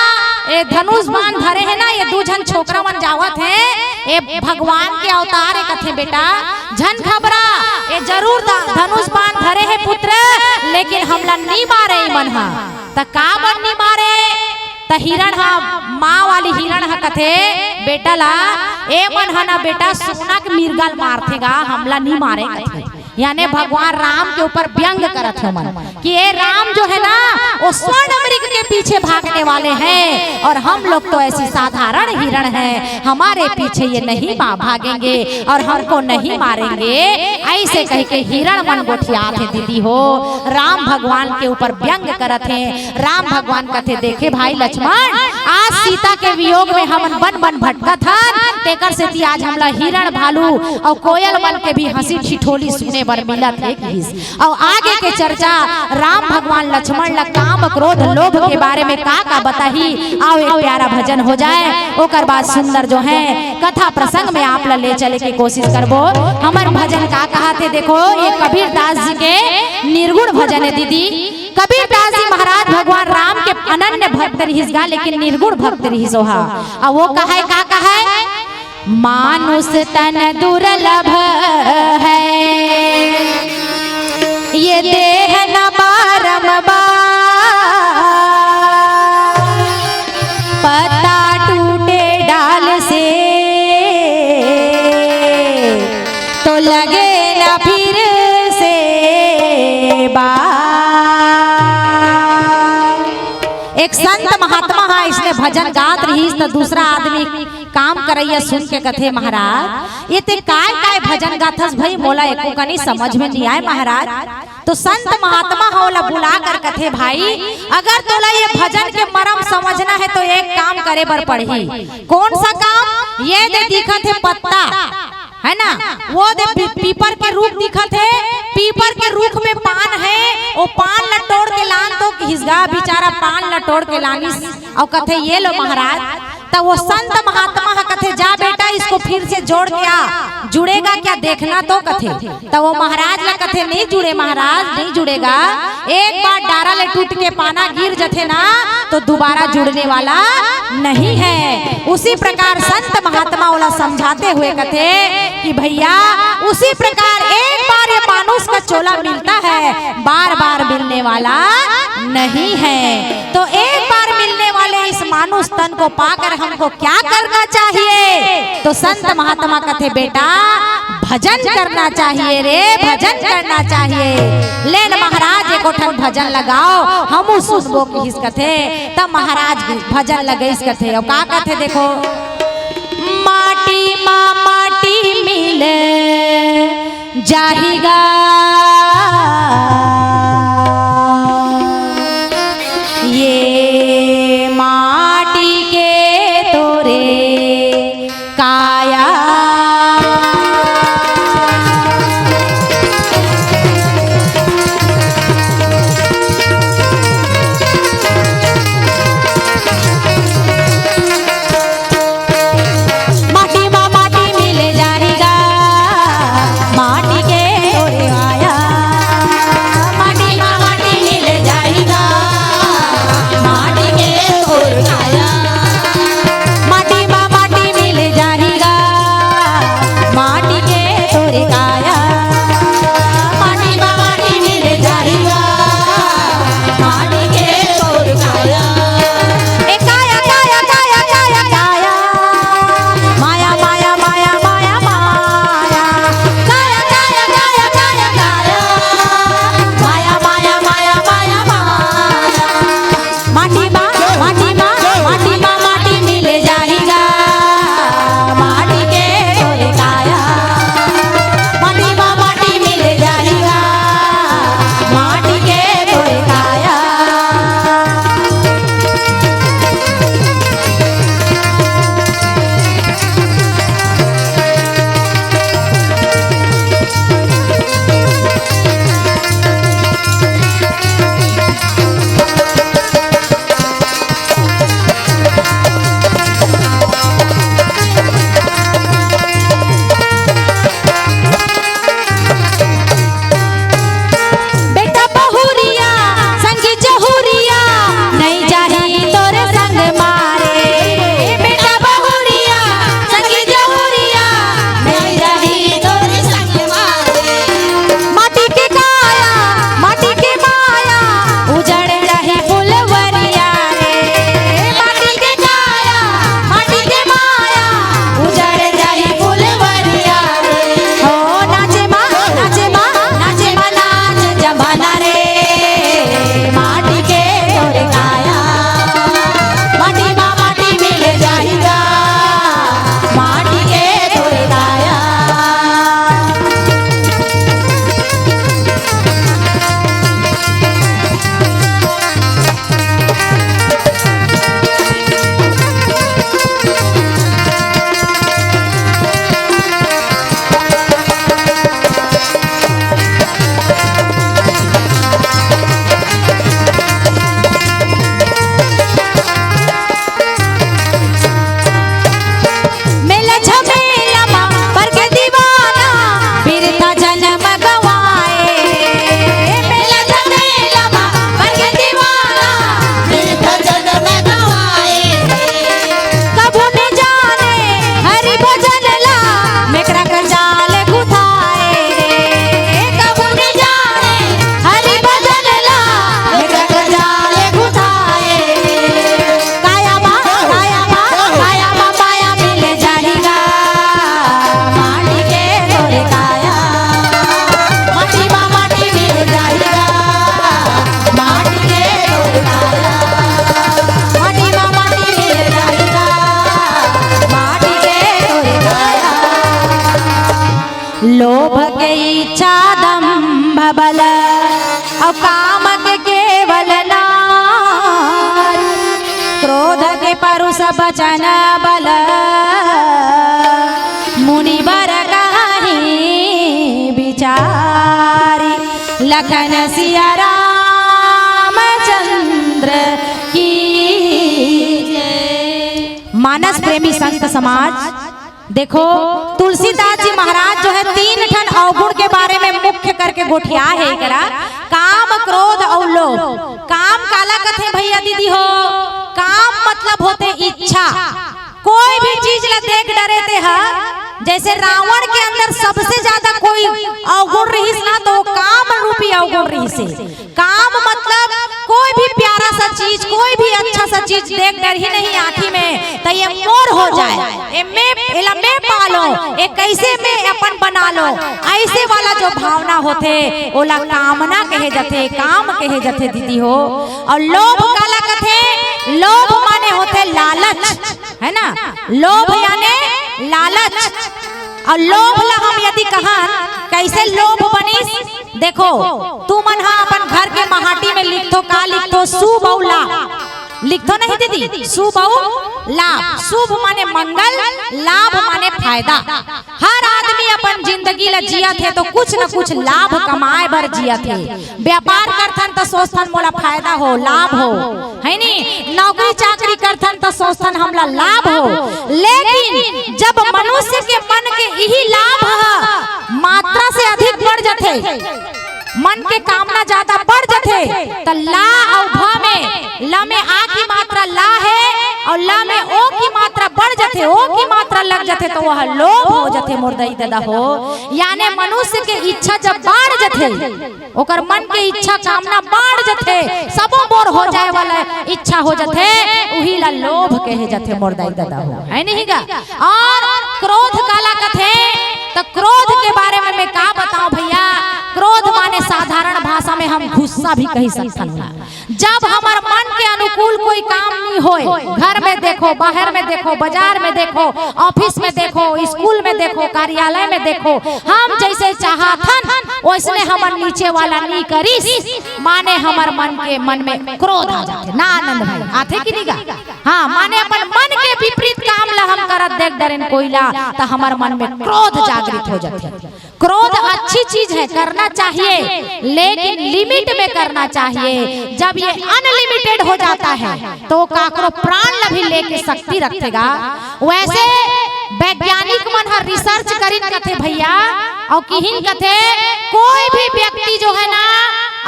ए धनुष बाण धरे हे ना, ये दू झन छोकरा मन जावत हे, ए भगवान के अवतार हे कथे बेटा, झन घबरा, ए जरूर ध-, धनुष बाण धरे हे पुत्र, लेकिन हमला नी मारे इमन ह। त काबर नी मारे? त हिरण ह, माँ वाली हिरण ह कथे बेटा ला, ए मन ह ना बेटा सोना के मिर्गा ल मारथे गा, हमला नी मारे कथे। याने भगवान राम के ऊपर व्यंग करत हे मन कि ए राम जो है ना, वो स्वर्ण मृग के पीछे भागने वाले हैं और हम लोग तो ऐसी साधारण हिरण हैं, हमारे पीछे ये नहीं भा-, भागेंगे और हमको नहीं मारेंगे, ऐसे कह के हिरण मन गोठियाथे दीदी हो। राम भगवान के ऊपर व्यंग करत हे। राम भगवान कथे, देखे भाई लक्ष्मण, आज सीता के वियोग में हमन बन बन भटकत हन, तेकर सेती आज हमला हिरण भालू अउ कोयल मन के भी हंसी ठिठोली सुने बर मिलत हे कहिस। अउ आगे के चर्चा राम भगवान लक्ष्मण ला काम क्रोध लोभ के बारे में का का बताही, आओ एक प्यारा भजन हो जाए, ओकर बाद सुंदर जो है कथा प्रसंग में आप ला ले चले के कोशिश करबो। हमर भजन का कहाथे देखो, ये कबीर दास जी के निर्गुण भजन हे दीदी। कबीर दास जी महाराज भगवान राम के अनन्य भक्त रिहिस गा, लेकिन निर्गुण भक्त रिहिस ओहा। अउ वो कहे, का कहे? मानुष तन दुर्लभ है, ये देह न बारंबार, पत्ता टूटे डाल से, तो लगे न फिर से बार। भजन गात रहिस त दूसरा आदमी काम करइया सुन के कथे, महाराज, ये ते काय काय भजन गाथस भई, मोला एको कनी समझ में नइ आय महाराज। तो संत महात्मा ह ओला बुला कर कथे, भाई, अगर तोला ये भजन के मरम समझना हे तो एक काम करे बर पड़ही। कौन सा काम? ये दे दिखत हे पत्ता, है ना, वो दे पी-, पीपर के रूख दिखत हे, पीपर के रूख में पान हे, वो पान ल टोड़ के लान तो किहिस गा, बेचारा पान ल टोड़ के लानिस। अउ कथे, ये लो महाराज। त वो संत महात्मा ह कथे, जा बेटा, इसको फिर से जोड़ के आ, जुड़ेगा क्या देखना तो, कथे। त वो महाराज ल कथे, नहीं जुड़े महाराज, नहीं जुड़ेगा। एक बार डारा ले टूट के पाना गिर जथे ना, तो दोबारा जुड़ने वाला नहीं है। उसी प्रकार संत महात्मा ओला समझाते हुए कथे कि भैया, उसी प्रकार एक बार ये मानुष का चोला मिलता है, बार बार मिलने वाला नहीं है। तो एक बार मिलने वाले इस मानुष तन को पाकर हमको क्या करना चाहिए? तो संत महात्मा कथे, बेटा, भजन करना चाहिए रे, भजन करना चाहिए। ले न महाराज, एको ठन भजन लगाओ, हमू सुनबो किहिस कथे। तब महाराज भजन लगइस कथे, अउ का कथे देखो, माटी मा माटी मिल जाही गा, ये माटी के तोरे काया। माटी मा माटी मिल जाही गा, माटी के तोरे काया। अउ काम के केवल नारी, क्रोध के परुष बचन बल, मुनिवर कहानी विचारी। लखन सिया रामचंद्र की जय। मानस प्रेमी संत समाज, देखो, तुलसीदास जी महाराज जो है, तीन ठन अवगुण के बारे में मुख्य करके गोठिया हे एकरा, काम, क्रोध अउ लोभ। काम काला कथे भैया दीदी हो? काम मतलब होथे इच्छा। कोई भी चीज ला देख डरे ते ह, जैसे रावण के अंदर सबसे ज्यादा कोई अवगुण रहिस ना, तो वो काम रूपी अवगुण रहिस हे। काम मतलब कोई भी प्यारा सा चीज, कोई भी अच्छा सा चीज देख डरही नहीं आँखी में, त ये मोर हो जाए, ये मैं, एला मैं पालो, ये कैसे मैं अपन बना लो, ऐसे वाला जो भावना होथे, ओला कामना कहे जथे, काम कहे जथे दीदी हो। अउ लोभ काला कथे? लोभ माने होथे लालच, है ना? लोभ याने लालच। अउ लोभ ला हम यदि कहन, कैसे लोभ बनिस? देखो, तुमन ह अपन घर के महाटी में लिखथो, का लिखथो? शुभ अउ लाभ लिखथो नहीं दीदी? शुभ अउ लाभ। शुभ माने मंगल, लाभ माने फायदा। हर आदमी अपन जिंदगी ला जियत हे तो कुछ न कुछ लाभ कमाए बर जियत हे। व्यापार करथन त सोचथन मोला फायदा हो, लाभ हो, है नी? नौकरी चाकरी करथन त सोचथन हमला लाभ हो। लेकिन जब मनुष्य के मन के इही लाभ ह मात्रा से अधिक बढ़ जथे, मन के कामना ज्यादा बढ़ जथे, त ला अउ भ में, ल में आ की मात्रा ला हे अउ ल में ओ की मात्रा बढ़ जथे, ओ की मात्रा लग जथे, त वह लोभ हो जथे मोर दई ददा हो। याने मनुष्य के इच्छा जब बढ़ जथे, ओकर मन के इच्छा कामना बढ़ जथे, सबो मोर हो जाए वाला इच्छा हो जथे, उही ला लोभ कहे जथे मोर दई ददा हो, है नहीं गा? अउ क्रोध काला कथे? त क्रोध के बारे में मैं का बताऊं भैया? क्रोध माने साधारण भाषा में हम गुस्सा भी कही सकथन ला। जब हमर मन के अनुकूल कोई काम नहीं होए, घर में देखो, बाहर में देखो, बाजार में देखो, ऑफिस में देखो, स्कूल में देखो, कार्यालय में देखो, हम जैसे चाहथन वैसने हमर नीचे वाला नहीं करिस, माने हमर मन के, मन में क्रोध आ जाथे ना आनंद भाई? आथे कि नहीं गा? हाँ, माने अपन मन के विपरीत काम ला हम करत देख डरेन कोई ला, त हमर मन में क्रोध जागृत हो जाथे। क्रोध अच्छी चीज है, करना चाहिए, लेकिन लिमिट में करना चाहिए। जब ये अनलिमिटेड हो जाता है तो काकरो प्राण ला भी लेके शक्ति रखेगा। वैसे वैज्ञानिक मन हर रिसर्च करिन कथे भैया, अउ किहिन कथे कोई भी व्यक्ति जो है ना,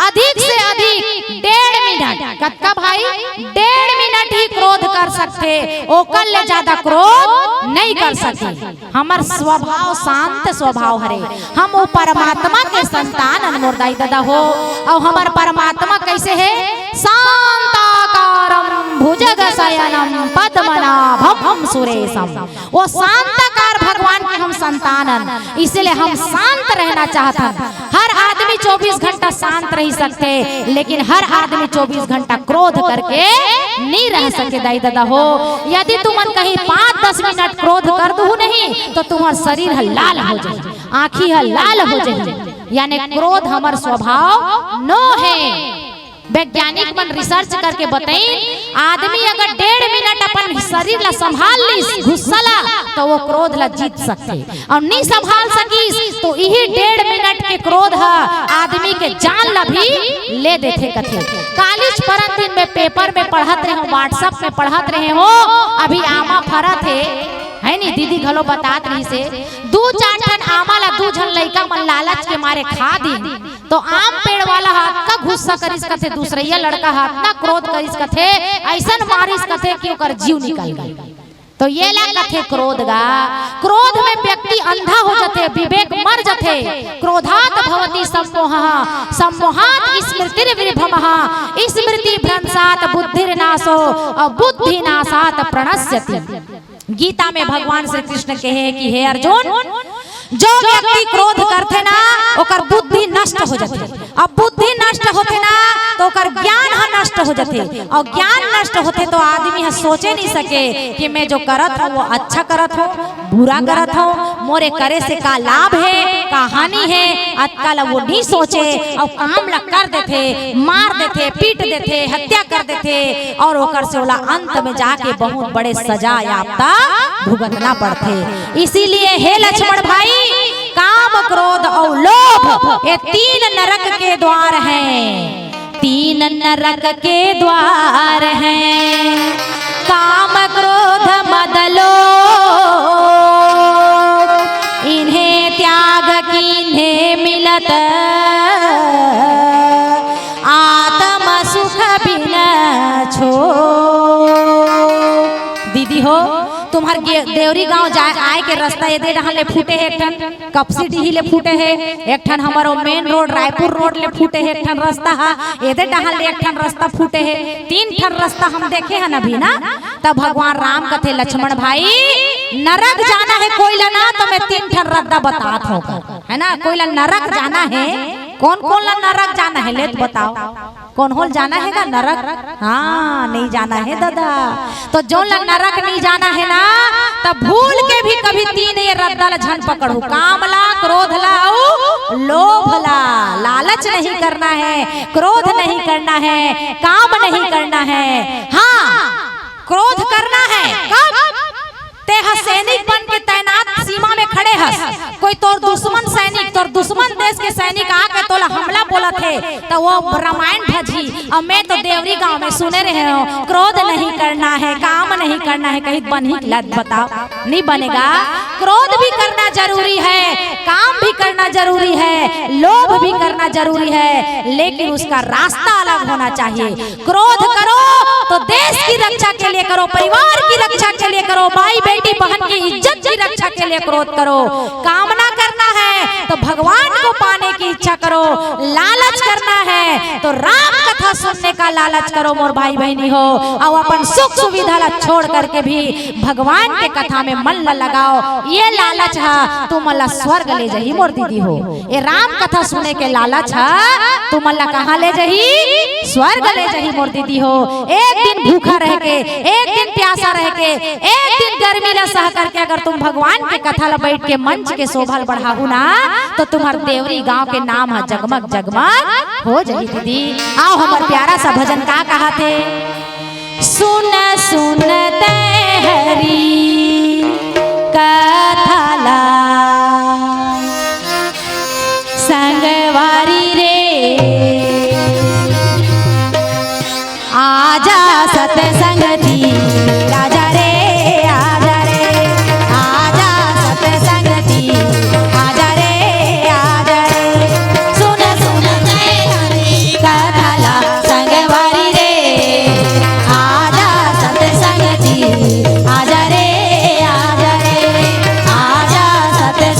अधिक से अधिक डेढ़ मिनट, कतका भाई, डेढ़ मिनट ही क्रोध कर सकथे, ओकर ले ज्यादा क्रोध नहीं कर सकथे। हमर स्वभाव शांत स्वभाव हरे। हम वो परमात्मा के संतान अन मोर दाई ददा हो। अउ हमर परमात्मा कैसे हे? शांताकारं भुजगशयनं पद्मनाभं सुरेशम। वो शांताकार भगवान के हम संतान अन, इसलिए हम शांत रहना चाहत हन। हर आदमी चौबीस घंटा शांत रह सकथे, लेकिन हर आदमी चौबीस घंटा क्रोध करके नहीं रह सके दाई ददा हो। यदि तुमन कहीं पाँच दस मिनट क्रोध कर दुहू नहीं तो तुम्हर शरीर ह लाल हो जाही, आँखी ह लाल हो जाही। यानी क्रोध हमर स्वभाव नो हे। वैज्ञानिक मन रिसर्च करके बताइन, आदमी अगर डेढ़ मिनट अपन शरीर ला संभाल लिस, गुस्सा ला, तो वो क्रोध ला जीत सकथे। अउ नी संभाल सकिस, तो इही डेढ़ मिनट के क्रोध ह आदमी के जान ला भी ले देथे कथे। कालीच परन दिन में पेपर में पढ़त रहे हों, WhatsApp में पढ़त रहे हों, अभी आमा फरत हे, है नी, दीदी घलो बतात रहिस हे, दू चार ठन आमा ला दू झन लइका मन लालच के मारे खा दिन। तो आम पेड़ वाला ह अतका गुस्सा करिस कथे, दूसरइया लड़का ह अतना क्रोध करिस कथे, अइसन मारिस कथे कि ओकर जीव निकल गे। तो ये ला कथे क्रोध गा। क्रोध में व्यक्ति अंधा हो जथे, विवेक मर जथे। क्रोधात भवति सम्मोहः, सम्मोहात स्मृतिर्विभ्रमः, स्मृतिभ्रंशात बुद्धिर्नाशो, अ, बुद्धिनाशात प्रणश्यति। गीता में भगवान श्री कृष्ण कहे कि हे अर्जुन, जो व्यक्ति क्रोध करथे ना, ओकर बुद्धि नष्ट हो जाथे। अब बुद्धि नष्ट होथे ना, तो ओकर ज्ञान ह नष्ट नष्ट हो जाथे। अउ ज्ञान नष्ट होथे तो आदमी ह सोचे नहीं सके कि मैं जो करत हूँ वो अच्छा करत हूँ, बुरा करत हूँ, मोरे करे से का लाभ है, का हानि है, अतका ला वो नहीं सोचे अउ काम ला कर देथे, मार देथे, पीट देथे, हत्या कर देथे अउ ओकर से ओला अंत में जाके बहुत बड़े सजा यातना भुगतना पड़थे। इसीलिए हे लक्ष्मण भाई, काम, क्रोध अउ लोभ ये तीन नरक के द्वार हैं। तीन नरक के द्वार हैं, काम, क्रोध, मद, लोभ। इन्हें त्याग कीन्हें मिलत, आत्म सुख बिन छो। दीदी हो, तुम्हर गे-, देवरी गांव जाए आए के रास्ता एदे डहान ले फूटे हे एक ठन। कपसी डीही ले फूटे हे, एक ठन हमर ओ मेन रोड रायपुर रोड ले फूटे हे, एक ठन रास्ता हा, एदे डहान ले एक ठन रास्ता फूटे हे, तीन ठन रास्ता हम देखे हन अभी ना। तब भगवान राम कथे, लक्ष्मण भाई, नरक जाना है कोई ला ना, तो मैं तीन ठन रद्दा बतात हूँ, है ना, कोई ला नरक जाना है, कौन कौन ला नरक जाना है, ले तो बताओ। कोन होल जाना हे गा नरक? हाँ, नहीं जाना हे दादा। तो जोन ला नरक नहीं जाना हे ना, तब भूल के भी कभी तीन ये रद्दा ला झन पकड़ू। काम ला, क्रोध ला अउ लोभ ला। लालच नहीं करना है, क्रोध नहीं करना है, काम नहीं करना है। हाँ, क्रोध करना है। कब? तेहा सैनिक बन के तैनात सीमा में खड़े हस, कोई तोर दुश्मन सैनिक, तोर दुश्मन देश के सैनिक आके तोला हमला बोलत हे, त वो रामायण भजी। अउ मैं तो देवरी गांव में सुने रहे हूँ, क्रोध नहीं करना है, काम नहीं करना है, कहीं बनही? लत बताओ, नहीं बनेगा। क्रोध भी करना जरूरी है, काम भी करना जरूरी है, लोभ भी करना जरूरी है, लेकिन उसका रास्ता अलग होना चाहिए। क्रोध करो तो देश की रक्षा के लिए करो, परिवार की रक्षा के लिए करो, माई बेटी बहन की इज्जत की रक्षा के लिए क्रोध करो। कामना करना है तो भगवान को पाने की इच्छा करो, लालच करना है तो राम कथा सुनने का लालच करो मोर भाई बहनी हो, अउ अपन सुख सुविधा ला छोड़ करके भी भगवान के कथा में मन ला लगाओ। ये लालच हा तुमन ला स्वर्ग ले जाही मोर दीदी हो। ये राम कथा सुने के लालच हा तुमन ला कहाँ ले जाही? स्वर्ग ले जाही मोर दीदी हो। एक दिन भूखा रह के, एक दिन प्यासा रह के, एक दिन गर्मी ला सह करके अगर तुम भगवान के कथा ला बैठ के मंच के शोभा ला बढ़ाहू ना, तो तुम्हर देवरी गांव के नाम हा जगमग जगमग हो जाही दीदी। आओ हमर प्यारा सा भजन का कहाथे। सुन सुन तै हरि कथा ला संगवारी रे, आजा सतसंगती राजा रे, आजा रे, आजा सतसंगती, आजा रे, आजा रे। सुन सुन तै हरि कथा ला संगवारी रे, आजा सतसंगती, आजा रे, आजा रे, आजा सत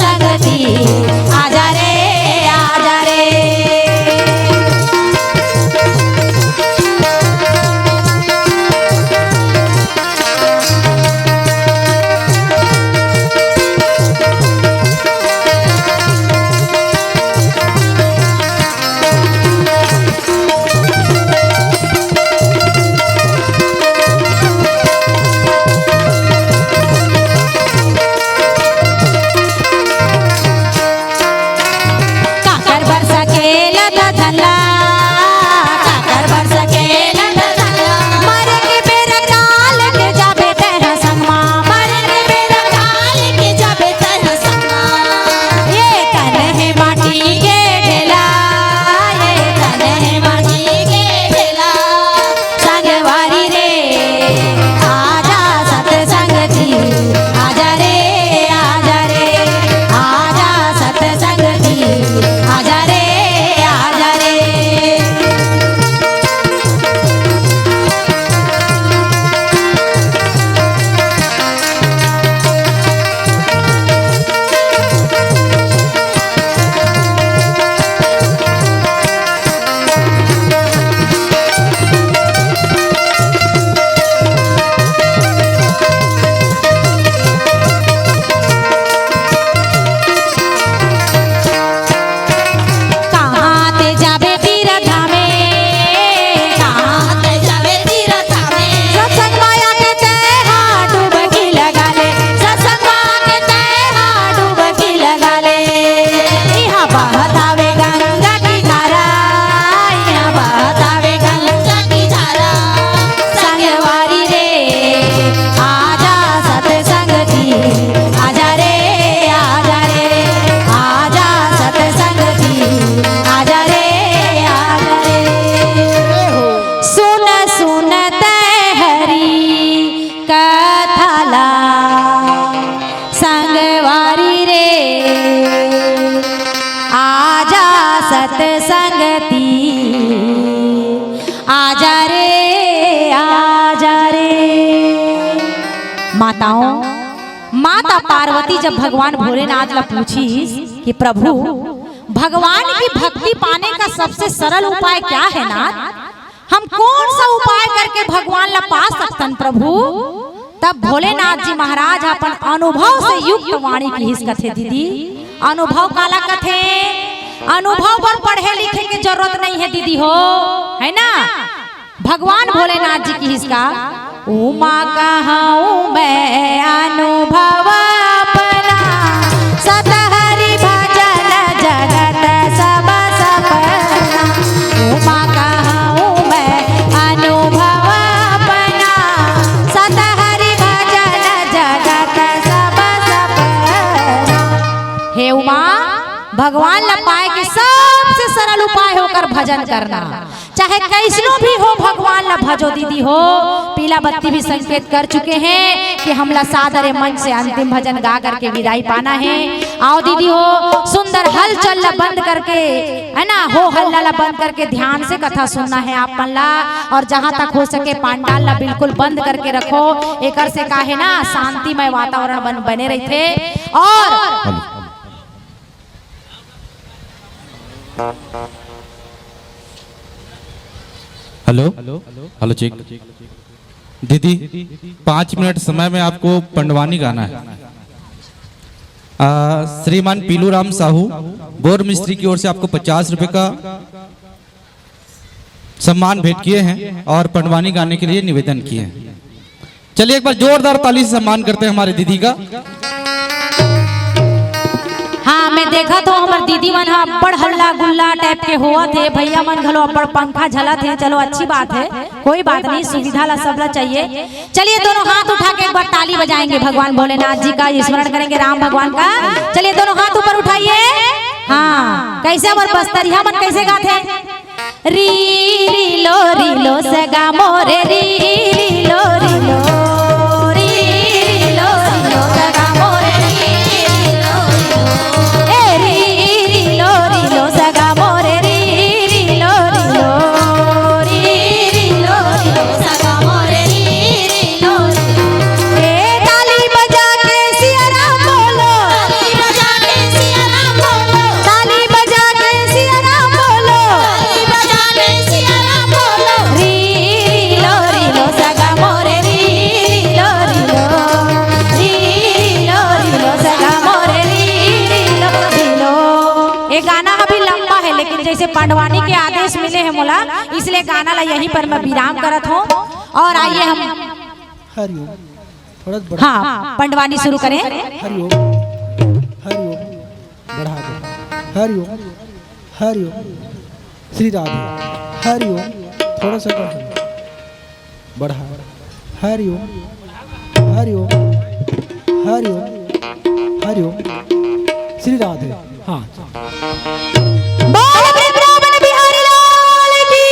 संगति, आजा रे, आजा रे। माताओं, माता पार्वती जब भगवान भोलेनाथ ला पूछिस कि प्रभु, भगवान की भक्ति पाने का सबसे सरल उपाय क्या है नाथ? हम कौन सा उपाय करके भगवान ला पा सकथन प्रभु? तब भोलेनाथ जी महाराज अपन अनुभव से युक्त वाणी किहिस कथे दीदी। अनुभव काला कथे? अनुभव बर पढ़े लिखे के जरूरत नहीं है दीदी हो, है ना? भगवान भोलेनाथ जी किहिस का, उमा कहूँ मैं अनुभव अपना, सत हरि भजन जगत सब सपना। उमा कहूँ मैं अनुभव अपना, सत हरि भजन जगत सब सपना। हे उमा, भगवान ला पाए के सबसे सरल उपाय हे ओकर भजन करना। चाहे कैसनो भी हो, भगवान ला भजो दीदी हो। पीला बत्ती भी संकेत कर चुके हैं कि हमला सादर ए मंच से अंतिम भजन गा करके विदाई पाना है। आओ दीदी हो, सुंदर हलचल ला बंद करके, है ना, हो हल्ला ला बंद करके ध्यान से कथा सुनना है आप मन ला। और जहां तक हो सके पंडाल ला बिल्कुल बंद करके रखो, एकर से का है ना, शांतिमय वातावरण बन, बने रहिथे। और हेलो, हेलो, चेक। दीदी, पाँच मिनट समय में आपको पंडवानी गाना है। आ, श्रीमान पीलू राम साहू, बोर मिस्त्री की ओर से आपको पचास रुपए का सम्मान भेंट किए हैं और पंडवानी गाने के लिए निवेदन किए हैं। चलिए, एक बार जोरदार ताली से सम्मान करते हैं हमारे दीदी का। हाँ, मैं देखत हों, हमर दीदी मन ह अब्बड़ हल्ला गुल्ला टाइप के होवत हे, भैया मन घलो अब्बड़ पंखा झलत हे। चलो, अच्छी बात है, कोई बात नहीं, सुविधा ला सबला चाहिए। चलिए, दोनों हाथ उठा के एक बार ताली बजाएंगे, भगवान भोलेनाथ जी का स्मरण करेंगे, राम भगवान का। चलिए, दोनों हाथ ऊपर उठाइए। हाँ, कैसे हमर बस्तरिया मन कैसे गाथे? री री लो री लो सगा मोरे, री री लो री लो, री री लो री लो सगा मोरे, री री लो री लो, ए री री लो री लो सगा मोरे, री री लो री लो, री री लो री लो सगा मोरे, री री लो री लो। ए ताली बजा के सिया राम बोलो। ताली बजा के सिया राम बोलो। ताली बजा के सिया राम बोलो। ताली बजा के सिया राम बोलो। री री लो री लो सगा मोरे, री री लो री लो। री री लो री लो सगा मोरे, री री लो री लो। ये गाना अभी लंबा है, लेकिन जैसे पंडवानी के आदेश मिले हैं मोला, इसलिए गाना ला यहीं पर मैं विराम करत हों। और आइए हम हरिओम। थोड़ा सा बढ़ा। हाँ, पंडवानी शुरू करें। हरिओम, हरिओम, बढ़ा दो। हरिओम, हरिओम, श्री राधे। हरिओम, थोड़ा सा बढ़ा, बढ़ा। हरिओम, हरिओम, हरिओम, हरिओम, श्री राधे। हाँ। बोल वृंदावन बिहारी लाल की।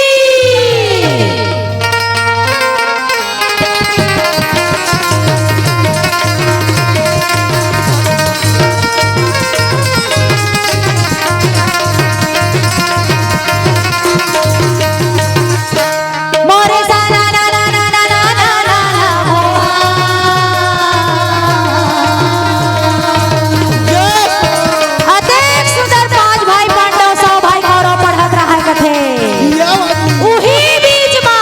मोरे सा ना ना ना ना ना ना ना ना ना हो। अतेक सुंदर पांच भाई पांडव, सौ भाई कौरव पढ़त रहा कथे। उही बीच मा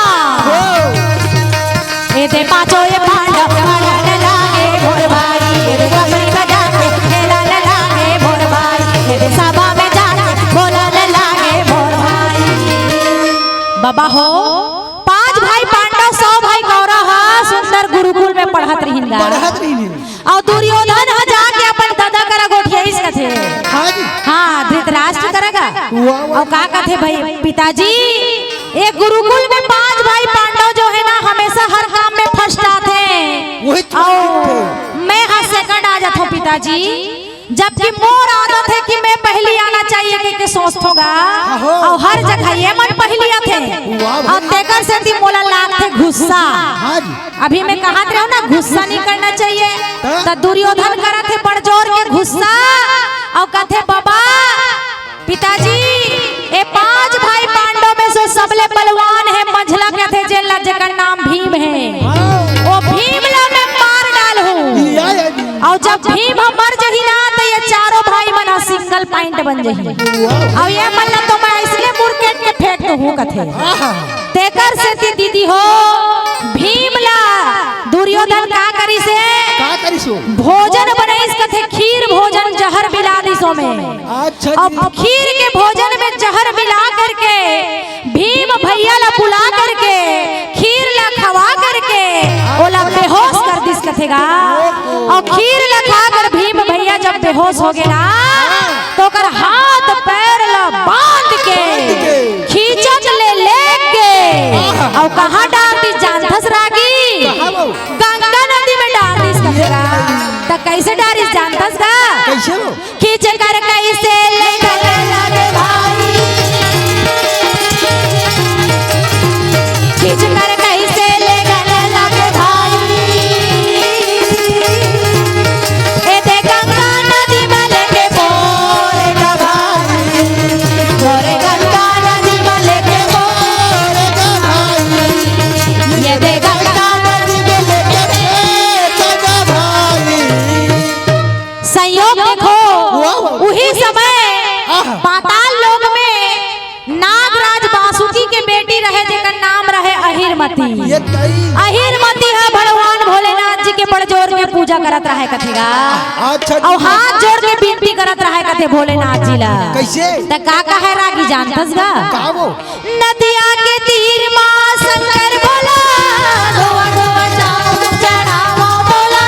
ए दे पांचों ए पांडव पढ़न लागे भोर भाई, ए दे कमरी बजा के खेलन लागे भोर भाई, ए दे सभा में जाके बोलन लागे भोर भाई। बाबा हो, पांच भाई पांडव, सौ भाई कौरव ह सुंदर गुरुकुल में पढ़त रहिन गा। पढ़त रहिन। अउ दुर्योधन ह जाके अपन ददा करा गोठियाइस कथे। हाँ जी। हाँ, धृतराष्ट्र करा गा। वाह, वाह। अउ का कथे भाई, पिताजी, ये गुरुकुल में पांच भाई पांडव जो है ना, हमेशा हर काम में फर्स्ट आथे। वही तो अउ थे। मैं हा सेकंड आ जाथों पिताजी। जबकि मोर आदत हे कि मैं पहिली आना चाहिए कहिके सोचथों गा। आहो। अउ हर जगह ये मन पहिली आथे। वाह भाई। अउ तेकर सेती मोला लागथे गुस्सा। हाँ जी। अभी मैं कहत रहेंव ना, गुस्सा नहीं करना चाहिए। त? त दुर्योधन करत हे बड़ जोर के गुस्सा। अउ कथे, "बाबा, पिताजी, ए पांच बन जही। अउ ये मन ला तो मैं इसलिए मुरकेट के फेंक दूहूं कथे। हाँ, हाँ। तेकर सेती दीदी हो, भीम ला दुर्योधन का करिस हे? का करिस हो? भोजन बनाइस कथे, खीर भोजन जहर मिला दिस ओमे। अच्छा अब जी। खीर के भोजन में जहर मिला करके भीम भैया ला बुला करके खीर ला खवा करके ओला बेहोश कर दिस कथे गा। अउ खीर ला खा कर भीम भैया जब बेहोश हो गे ना, तो ओकर हाथ पैर ला बांध के खींचत ले लेग गे। अउ कहाँ डार दिस जानथस रागी? कहाँ वो? गंगा नदी में डार दिस कथे गा। त कैसे डारिस जानथस गा? कैसे वो? खींच कर कैसे ले गए लगे भाई, खींच कर कैसे ले गए लगे भाई। ए दे गंगा नदी में लेके बोल का भाई, बोले गंगा नदी में लेके बोल का भाई। ये दे गंगा नदी में लेके बोल का भाई। संयोग देखो, वाह, वाह। उही समय आहा। पाताल लोक में नागराज बासुकी के बेटी रहे, जेकर नाम रहे अहिरमती। ये तई। अहिरमती ह भगवान भोलेनाथ जी के बड़ जोर के पूजा करत रहे कथे गा। अच्छा जी। अउ हाथ जोड़ के विनती करत रहे कथे भोलेनाथ जी ला। कैसे? त का कहे रागी जानथस गा? का वो? नदिया के तीर मा शंकर भोला, धोवा धोवा चाउर चढ़ावा बोला।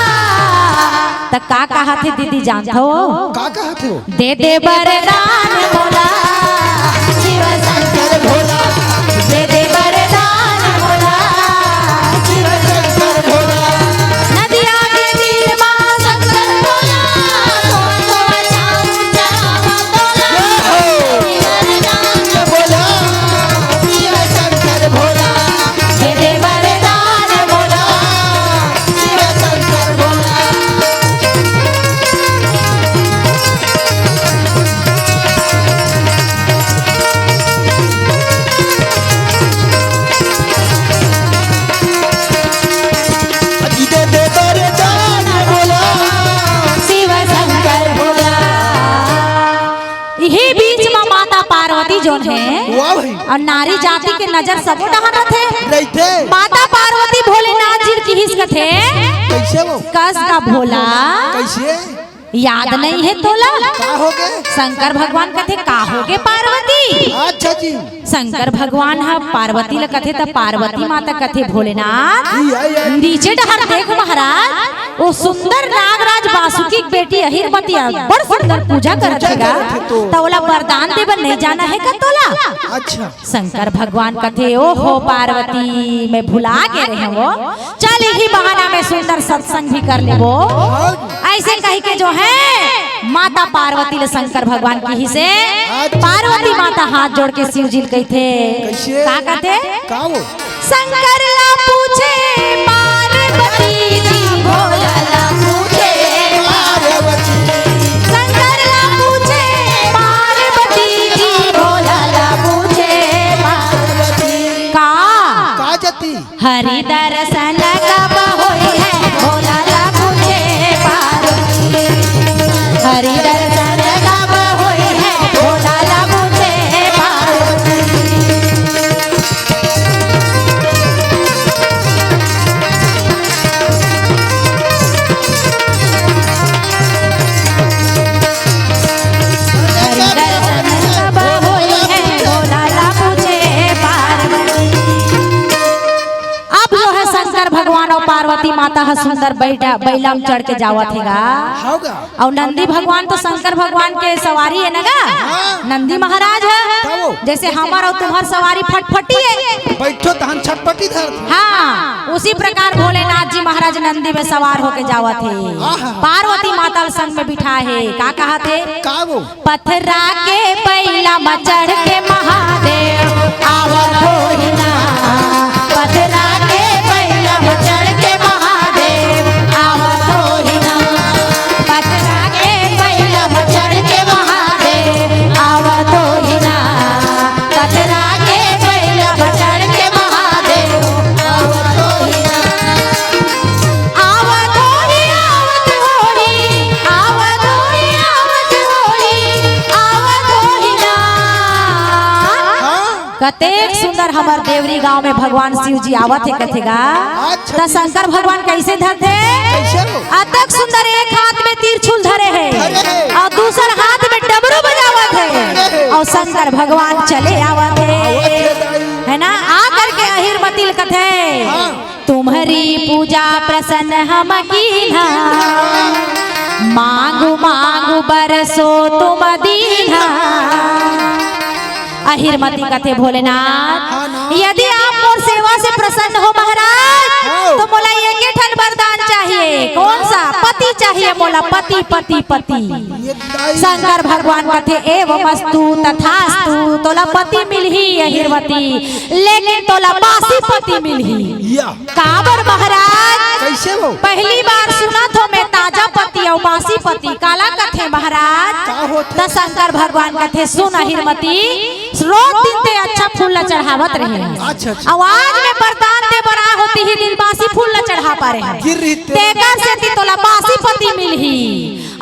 त का कहाथे दीदी जानथो? का कहाथे वो? दे दे वरदान भोला, शिव शंकर भोला। दे दे वरदान भोला, शिव शंकर भोला। नदिया के तीर मा शंकर भोला, धोवा धोवा चाउर चढ़ावा बोला। बोला, शिव शंकर भोला, दे दे वरदान भोला, शिव शंकर भोला। दे दे वरदान भोला, शिव शंकर भोला। इही बीच म माता पार्वती जोन हे, वाह भाई। अउ नारी जाति के नजर सबो डहर रथे। रहिथे। माता पार्वती भोलेनाथ जी ल किहिस कथे, कैसे वो? कस का भोला। कैसे? याद नइ हे तोला? का होगे? शंकर भगवान कथे, का होगे पार्वती? अच्छा जी। शंकर भगवान ह पार्वती ल कथे, त पार्वती माता कथे, भोलेनाथ, ई, आई, आई। नीचे डहर देख महाराज, ओ सुंदर नागराज बासुकी के बेटी अहिरमती ह, बड़ सुंदर पूजा करत हे गा। करत हे तो। त ओला वरदान दे बर नइ जाना हे का तोला? अच्छा। शंकर भगवान कथे, "ओहो पार्वती, मैं भुला गे रहेंव वो। चल, इही बहाना में सुंदर सत्संग भी कर लेबो।" हाँ। अइसे कहिके जो हे माता पार्वती ल शंकर भगवान किहिसे, अच्छा। पार्वती माता हाथ जोड़ के शिव जी ल कहिथे, कैसे? का कथे? का वो? शंकर ला पूछे पार्वती जी, भोला ला पूछे पार्वती। शंकर ला पूछे पार्वती जी, भोला ला पूछे पार्वती। का? का जती? हरि दर्शन कब होई है, भोला ला पूछे पार्वती। हरि दर्शन कब होई है, भोला ला पूछे पार्वती। अब जो है शंकर भगवान अउ पार्वती माता ह सुंदर बैठा, बैला म चढ़ के जावत हे गा। हाँ गा। अउ नंदी भगवान तो शंकर भगवान के सवारी हे ना गा? हाँ। नंदी महाराज हे। तब वो? जइसे हमर अउ तुम्हर सवारी फटफटी हे। बैठो तहन छटपटी धर। हाँ, उसी प्रकार भोलेनाथ जी महाराज नंदी में सवार होके जावत हे। आहा। पार्वती माता ल संग में बिठा हे। का कहत हे? का वो? पथरा के बैला म चढ़ के महादेव आवत होही ना। पथरा के बैला म चढ़ के महादेव आवत होही ना। पथरा के बैला म चढ़ के महादेव आवत होही ना। पथरा के बैला म चढ़ के महादेव आवत होही ना। आवत होही, आवत होही, आवत होही, आवत होही, आवत कतेक सुंदर हमर देवरी गांव में भगवान शिव जी आवत हे कथे गा। अच्छा। त शंकर भगवान कैसे धरथे? कैसे हो? अतक सुंदर एक हाथ में त्रिशूल धरे हे धरे हे। अउ दूसर हाथ में डमरू बजावत हे। अउ शंकर भगवान चले आवत हे। आवत हे दाई। है ना? आ करके अहिरमती ल कथे, हाँ। तुम्हरी पूजा प्रसन्न हम कीन्हा, मांगु मांगु बर सो तुम दीन्हा। अहिरमती कथे, भोलेनाथ, हाँ ना। यदि आप मोर सेवा से प्रसन्न हो महाराज, हाँ। तो मोला एके ठन वरदान चाहिए। कौन सा? पति चाहिए मोला, पति, पति, पति। ये दाई। शंकर भगवान कथे, एवमस्तु तथास्तु, तोला पति मिलही अहिरमती, लेकिन तोला बासी पति मिलही। या। काबर महाराज? कैसे हो? पहली बार सुनत हो मैं ताजा पति अउ बासी पति, काला कथे महाराज? का होथे? त शंकर भगवान कथे, सुन अहिरमती, रोज दिन ते अच्छा फूल ला चढ़ावत रहे हस। अच्छा, अच्छा। अउ आज मैं वरदान दे बर आय हों, तिही दिन बासी फूल ला चढ़ा पारे हस। गिर रही तेरे। तेकर सेती तोला बासी पति मिलही।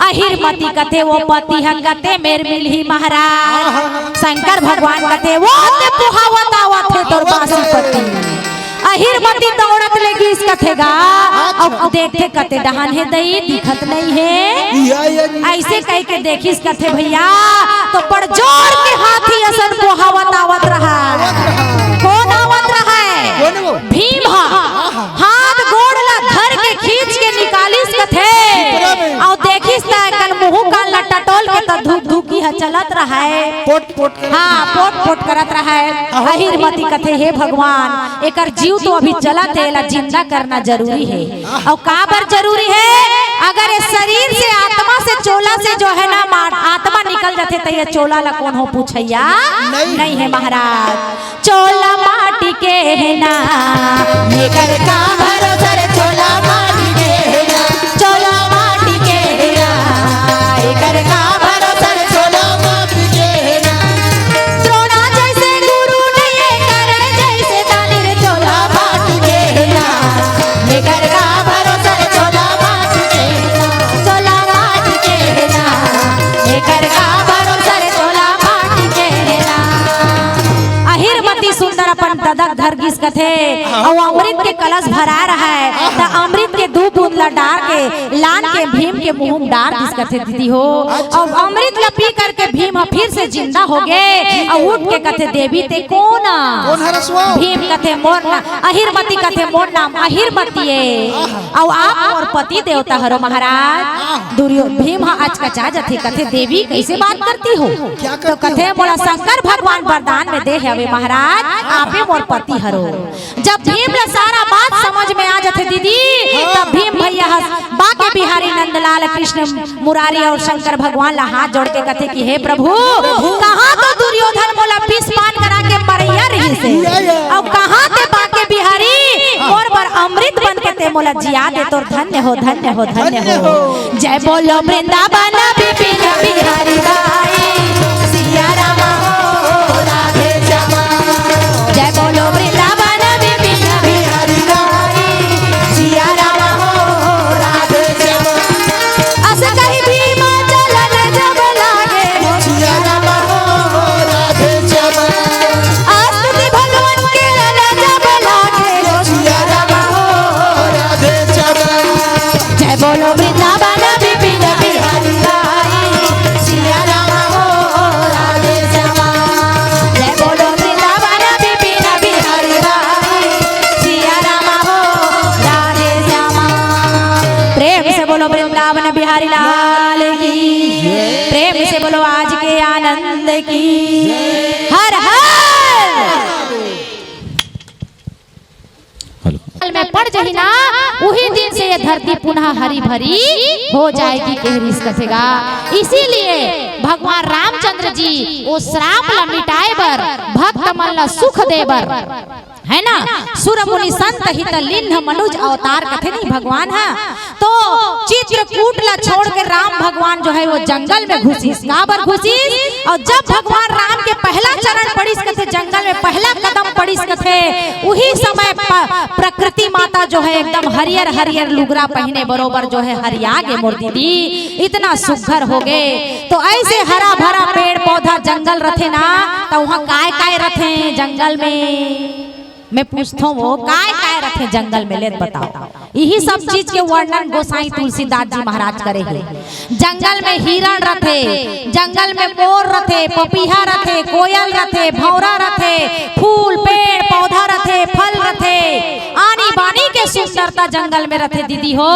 अहिरमती कथे, वो पति ह कते मेर मिलही महाराज। आहा। शंकर भगवान कथे, वो ते पुहावत आवत हे तोर बासी पति। अहिरमती दौड़त ले गिस कथे गा, अच्छा। अउ देखथे कते डहान हे दई, दिखत नइ हे। या, या, या। अइसे कहिके देखिस कथे भइया, तो बड़ जोर के हाथी असन बोहावत आवत रहय। आवत रहय। कोन आवत रहय? कोन वो? भीम ह। आहा। हाथ गोड़ ला धर के खींच के निकालिस कथे। चित्रा में। अउ देखिस त एकन मुहूं कान ला टटोल के त धुकधुकी ह चलत रहय। पोट पोट करत हाँ, रहय। पोट पोट करत रहय। अहो। अहिरमती कथे, हे भगवान, एकर जीव तो अभी जलत हे, एला जिंदा करना जरूरी हे। अउ काबर जरूरी हे? अगर ये शरीर से, आत्मा से, चोला से जो है ना मार, आत्मा निकल जाथे त ये चोला ला कोन हो पूछइया? नहीं। नहीं हे महाराज। चोला माटी के हे ना, एकर का भरोसा रे, चोला माटी के हे ना, चोला माटी के हे ना, एकर का भरोसा रे, चोला माटी के हे ना। द्रोणा जइसे गुरु नइ हे, कर्ण जइसे दानी रे, चोला माटी के हे ना, एकर का भरोसा रे, चोला माटी के हे ना, चोला माटी के हे ना, एकर का भरोसा रे, चोला माटी के हे ना। अहिरमती सुंदर अपन ददक धर गिस कथे, हाँ। अउ अमृत के कलश भरा रहय, त अमृत के दू बूंद ला डार के, लान के भीम के मुहूं म डार दिस कथे दीदी हो। अच्छा। अउ अमृत ला पी करके भीम ह फिर से जिंदा हो गे, अउ उठ के कथे, देवी ते कोन? कोन हरस वो? भीम कथे, मोर ना-, अहिरमती कथे, मोर नाम अहिरमती ए। आहा। अउ आप मोर पति देवता हरो महाराज। आहा। दुर्यो-, भीम ह अचकचा जथे, कथे, देवी कैसे बात करती हो? क्या तो करती हो? कथे, मोला शंकर भगवान वरदान में दे हवे महाराज, आपे मोर पति हरो। जब भीम ला सारा बात समझ में आ जाथे दीदी, हाँ। तब भीम भैया ह बांके बिहारी नंदलाल कृष्ण मुरारी अउ शंकर भगवान ला हाथ जोड़ के कथे कि हे प्रभु, प्रभु। कहाँ तो दुर्योधन मोला विष पान करा के मरइया रहिस हे, या, या। अउ कहाँ ते बांके बिहारी मोर बर अमृत बन के ते मोला जिया दे, तोर धन्य हो, धन्य हो, धन्य धन्य हो। हो। जय बोलो वृंदावन विपिन बिहारी दाई, सिया राम हो राधे श्याम। जय बोलो वृंदावन विपिन बिहारी दाई, सिया राम हो राधे श्याम। अस कहि भीम चलन जब लागे, सिया राम हो राधे श्याम। स्तुति भगवान के रन जब लागे, सिया राम हो राधे श्याम। जय बोलो वृंदावन विपिन बिहारी दाई, सिया राम हो राधे श्याम। जय बोलो वृंदावन विपिन बिहारी दाई, सिया राम हो राधे श्याम। प्रेम से बोलो वृंदावन बिहारी लाल की, प्रेम से बोलो आज के आनंद की। हर हर हेलो। में पड़ जही ना, उही दिन से ये धरती पुनः हरी भरी हो जाएगी, कह रिहिस कथे गा। इसीलिए भगवान रामचंद्र जी वो श्राप ला मिटाए बर, भक्त मन ला सुख दे बर, है ना, सुर मुनि संत हित लीन्ह मनुज अवतार कथे नहीं भगवान ह। तो चित्रकूट ला छोड़ के राम भगवान जो है वो जंगल में घुसिस। काबर घुसिस? अउ जब भगवान राम के पहला चरण पड़िस कथे, जंगल में पहला कदम पड़िस कथे, उही समय प्रकृति माता जो है एकदम हरियर हरियर लुगरा पहिने बरोबर जो है हरिया गे मोर दीदी, इतना सुघर हो गे। तो ऐसे हरा भरा पेड़ पौधा जंगल रथे ना, तो वहाँ काय काय रथे जंगल में? मैं पूछथों वो काय काय रथे जंगल में, लेत बताओ। यही सब चीज के वर्णन गोसाई तुलसीदास जी महाराज करे हे। जंगल में हिरण रथे, जंगल में मोर रथे, पपीहा रथे, कोयल रथे, भौंरा रथे, फूल, पेड़, पौधा रथे, फल रथे, आनी बानी के सुंदरता जंगल में रथे दीदी हो।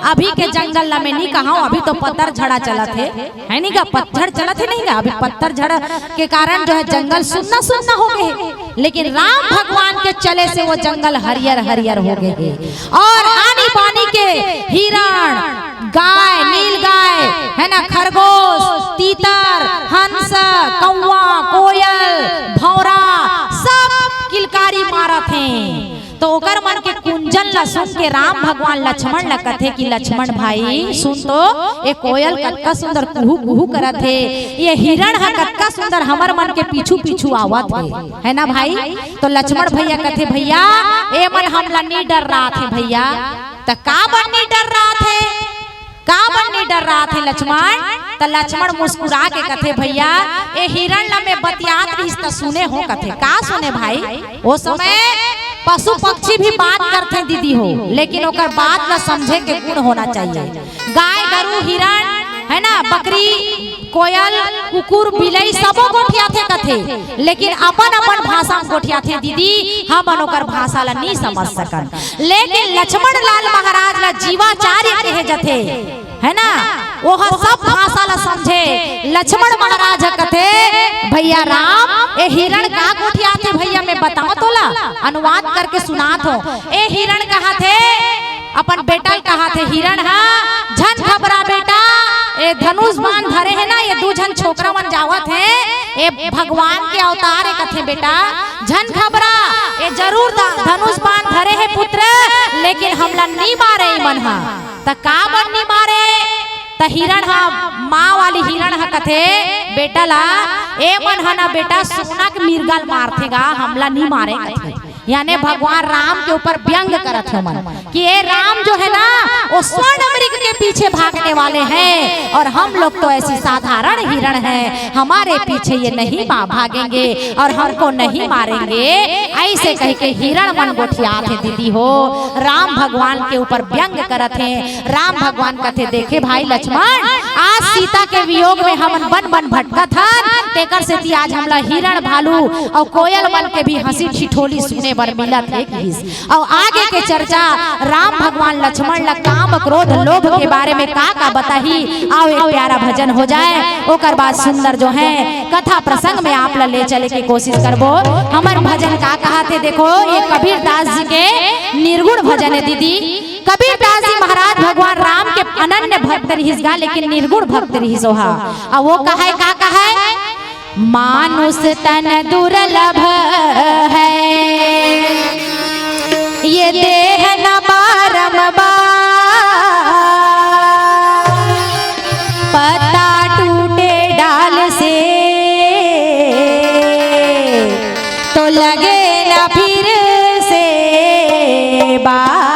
अभी के जंगल ला मैं नहीं कहा, अभी तो पतझड़ा चलत हे, है नहीं का? पतझड़ चलत हे नहीं का? अभी पतझड़ के कारण जो है जंगल सुन्ना सुन्ना हो गे हे। लेकिन राम भगवान के चले से वो जंगल हरियर हरियर हो गे हे। और आनी बानी के हिरण, गाय, नील गाय, है ना, खरगोश, तीतर, हंस, कौवा, कोयल, भौंरा, सब किलकारी मारत हे। तो ओकर मन के कुंजन ला सुन के राम भगवान लक्ष्मण ला कथे कि लक्ष्मण भाई सुन तो, ये कोयल कतका सुंदर कुहू कुहू करत हे, ये हिरण ह कतका सुंदर हमर मन के पीछू पीछू आवत हे, है ना भाई? तो लक्ष्मण भैया कथे, भैया, ए मन हमला नी डर्रात हे भैया। त का बर नी डर्रात हे, का बर नी डर्रात हे लक्ष्मण? त लक्ष्मण मुस्कुरा के कथे, भैया, ए हिरण ला मैं बतियात रहिस त सुने हों, कथे। का सुने भाई? ओ समय पशु पक्षी भी बात करथे दीदी हो, लेकिन ओकर बात ला समझे के गुण होना चाहिए। गाय गरु, हिरण, है ना, बकरी, कोयल, कुकुर, बिलई सबो गोठियाथे कथे, लेकिन अपन अपन भाषा में गोठियाथे दीदी, हमन ओकर भाषा ला नी समझ सकन। लेकिन लक्ष्मण लाल महाराज ला जीवाचार्य कहे जथे, है ना, ओह सब भाषा ला समझे। लक्ष्मण महाराज ह कथे, भैया राम, ए हिरण का गोठियाथे भैया, मैं बताओं तोला, अनुवाद करके सुनात हों। ए हिरण कहाथे, अपन बेटा ल कहाथे, हिरण ह, झन घबरा बेटा, ए धनुष बाण धरे हे ना, ये दू झन छोकरा मन जावत हे, ए भगवान के अवतार हे कथे बेटा, झन घबरा, ए जरूर ध-, धनुष बाण धरे हे पुत्र, लेकिन हमला नी मारे इमन ह। त का बर नी मारे? त हिरण ह, माँ वाली हिरण ह कथे बेटा ला, ए मन ह ना बेटा सोना के मिर्गा ल मारथे गा, हमला नी मारे कथे। याने भगवान राम के ऊपर व्यंग करत हे मन कि ए राम जो है ना, वो स्वर्ण मृग के पीछे भागने वाले हैं और हम लोग तो ऐसी साधारण हिरण हैं, हमारे पीछे ये नहीं भा-, भागेंगे और हमको नहीं मारेंगे। ऐसे कह के हिरण मन गोठियात हे दीदी हो, राम भगवान के ऊपर व्यंग करत हे। राम भगवान कथे, देखे भाई लक्ष्मण, आज सीता के वियोग में हमन बन बन भटकत हन, तेकर सेती आज हमला हिरण भालू अउ कोयल मन के भी हंसी ठिठोली सुने बर मिलत हे किहिस। अउ आगे के चर्चा राम भगवान लक्ष्मण ला काम, क्रोध, लोभ के बारे में का का बताही, आओ एक प्यारा भजन हो जाए, ओकर बाद सुंदर जो है कथा प्रसंग में आप ला ले चले के कोशिश करबो। हमर भजन का कहाथे, देखो ये कबीर दास जी के निर्गुण भजन हे दीदी। कबीर दास जी महाराज भगवान राम के अनन्य भक्त रिहिस गा, लेकिन निर्गुण भक्त रिहिस ओहा। अउ वो कहय, का कहय? मानुष तन दुर्लभ है, ये देह न बारंबार, पत्ता टूटे डाल से तो लगे ना फिर से बार।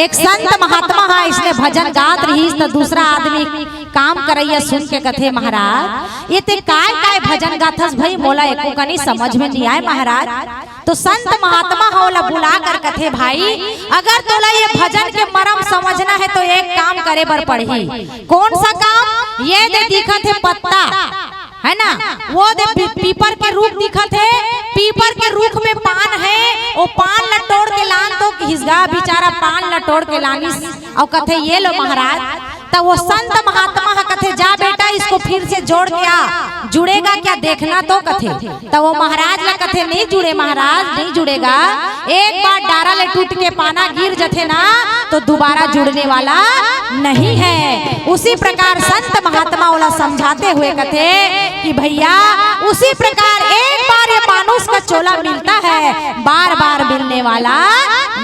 एक संत महात्मा हा इसने भजन गात रहिस, त दूसरा आदमी काम करइया सुन के कथे, महाराज, ये ते काय काय भजन गाथस भई, मोला एको कनी समझ में नहीं आए महाराज। तो संत महात्मा हा ओला बुला कर कथे, भाई, अगर तोला ये भजन के मरम समझना है तो एक काम करे बर पड़ही। कौन सा काम? ये दे दिखत हे पत्ता, है ना, वो दे पी-, पीपर के रूख दिखत हे, पीपर के रूख में पान है, वो पान ल टोड़ के लान तो किहिस गा, बेचारा पान ल टोड़ के लानिस। अउ कथे, ये लो महाराज। त वो संत महात्मा ह कथे, जा बेटा, इसको फिर से जोड़ के आ, जुड़ेगा क्या देखना तो, कथे। त वो महाराज ला कथे, नहीं जुड़े महाराज, नहीं जुड़ेगा। एक बार डारा ले टूट के पाना गिर जथे ना, तो दोबारा जुड़ने वाला नहीं है। उसी प्रकार संत महात्मा ओला समझाते हुए कथे कि भैया, उसी प्रकार एक बार ये मानुष का चोला मिलता है, बार बार मिलने वाला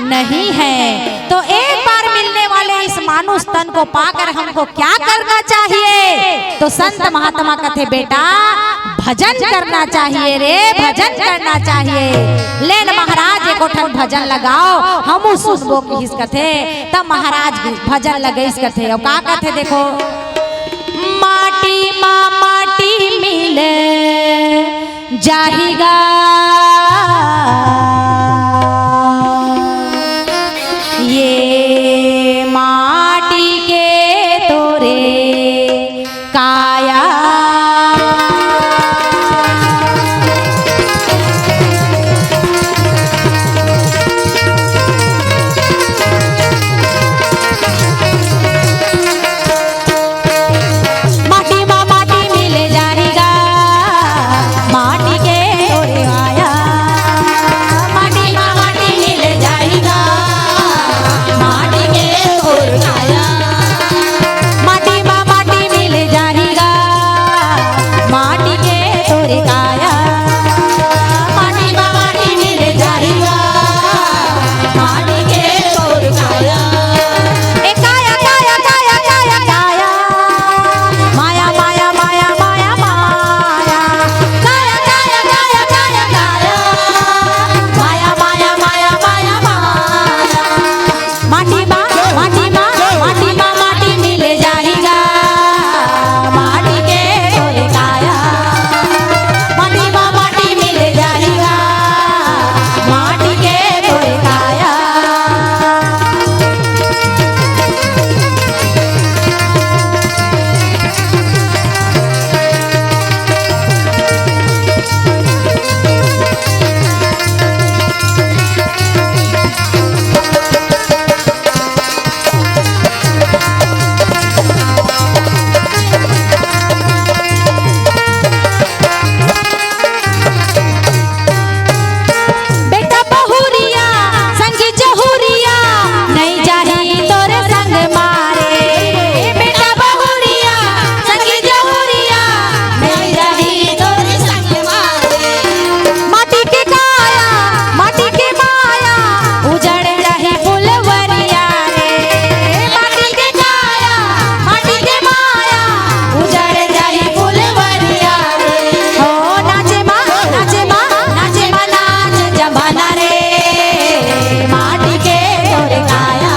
नहीं है। तो एक बार मिलने वाले इस मानुष तन को पाकर हमको क्या करना चाहिए? तो संत महात्मा कथे, बेटा, भजन करना चाहिए रे, भजन करना चाहिए। ले न महाराज, एको ठन भजन लगाओ, हमू सुनबो किहिस कथे। तब महाराज भजन लगइस कथे, अउ का कथे देखो, माटी मा माटी मिल जाही गा, ये माटी के तोरे काया। माटी मा माटी मिल जाही गा, माटी के तोर काया। माटी मा माटी मिल जाही गा, माटी के तोर काया। माटी मा माटी मिल जाही गा, माटी के तोर काया। माटी मा माटी मिल जाही गा, माटी के तोर काया। ए काया, काया, काया, काया, काया। माया, माया, माया, माया, माया। काया, काया, काया, काया, काया। माया, माया, माया, माया, माया। माटी मा, माटी मा, माटी मा माटी मिल जाही गा, माटी के तोर काया। माटी मा माटी मिल जाही गा, माटी के तोर काया। बेटा बहुरिया संगी जहुरिया, नइ जाही तोर संग मारे। बेटा बहुरिया संगी जहुरिया, नइ जाही तोर संग मारे। माटी के काया, माटी के माया, उजड़ जाही फुलवरिया रे। माटी के काया, माटी के माया, उजड़ जाही फुलवरिया रे। हो नाचे मा, नाचे मा, नाचे मा, नाच जमाना रे। माटी के तोर काया,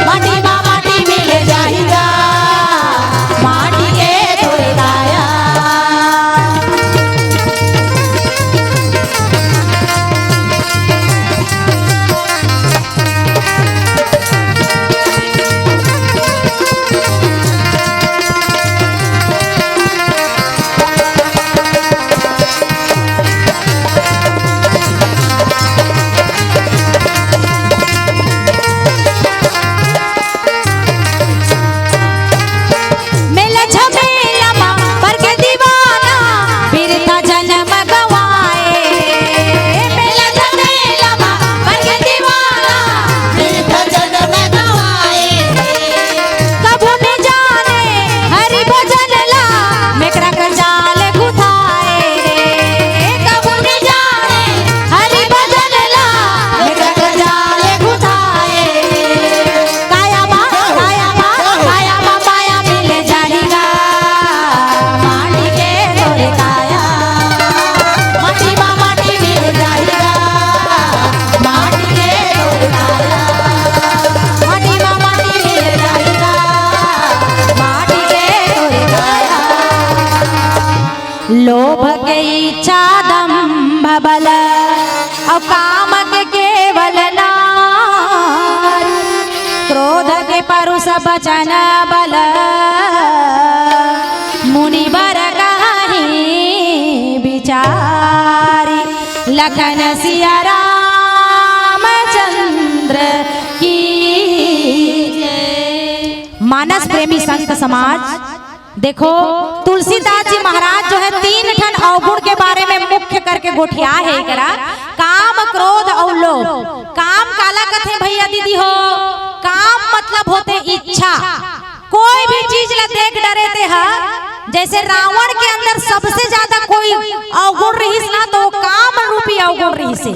माटी मा माटी मिल जाही गा, माटी के तोर काया। मेला झमेला मा पर के दीवाना, बिरथा जनम गवाए। मेला झमेला मा पर के दीवाना, बिरथा जनम गवाए। कभू नइ जाने हरि भजन ला, मेकरा कर जाल गुथाए रे। कभू नइ जाने हरि भजन ला, मेकरा कर जाल गुथाए। काया मा, काया मा, काया मा माया मिल जाही गा, माटी के तोर काया। माटी मा माटी मिल जाही गा, माटी के तोर काया। माटी मा माटी मिल जाही गा, माटी के तोर काया। लोभ के इच्छा दंभ बल, अउ काम के केवल नार। क्रोध के परुष बचन बल, मुनिबर कहाही बिचारी। लखन सिया रामचंद्र की जय। मानस प्रेमी संत समाज, देखो, तुलसीदास जी महाराज जो है, तीन ठन अवगुण के बारे में मुख्य करके गोठिया है एकरा, काम, क्रोध अउ लोभ। काम काला कथे भैया दीदी हो? काम मतलब होथे इच्छा। कोई भी चीज ला देख डरे ते ह, जैसे रावण के अंदर सबसे ज्यादा कोई अवगुण रहिस ना, तो वो काम रूपी अवगुण रहिस हे।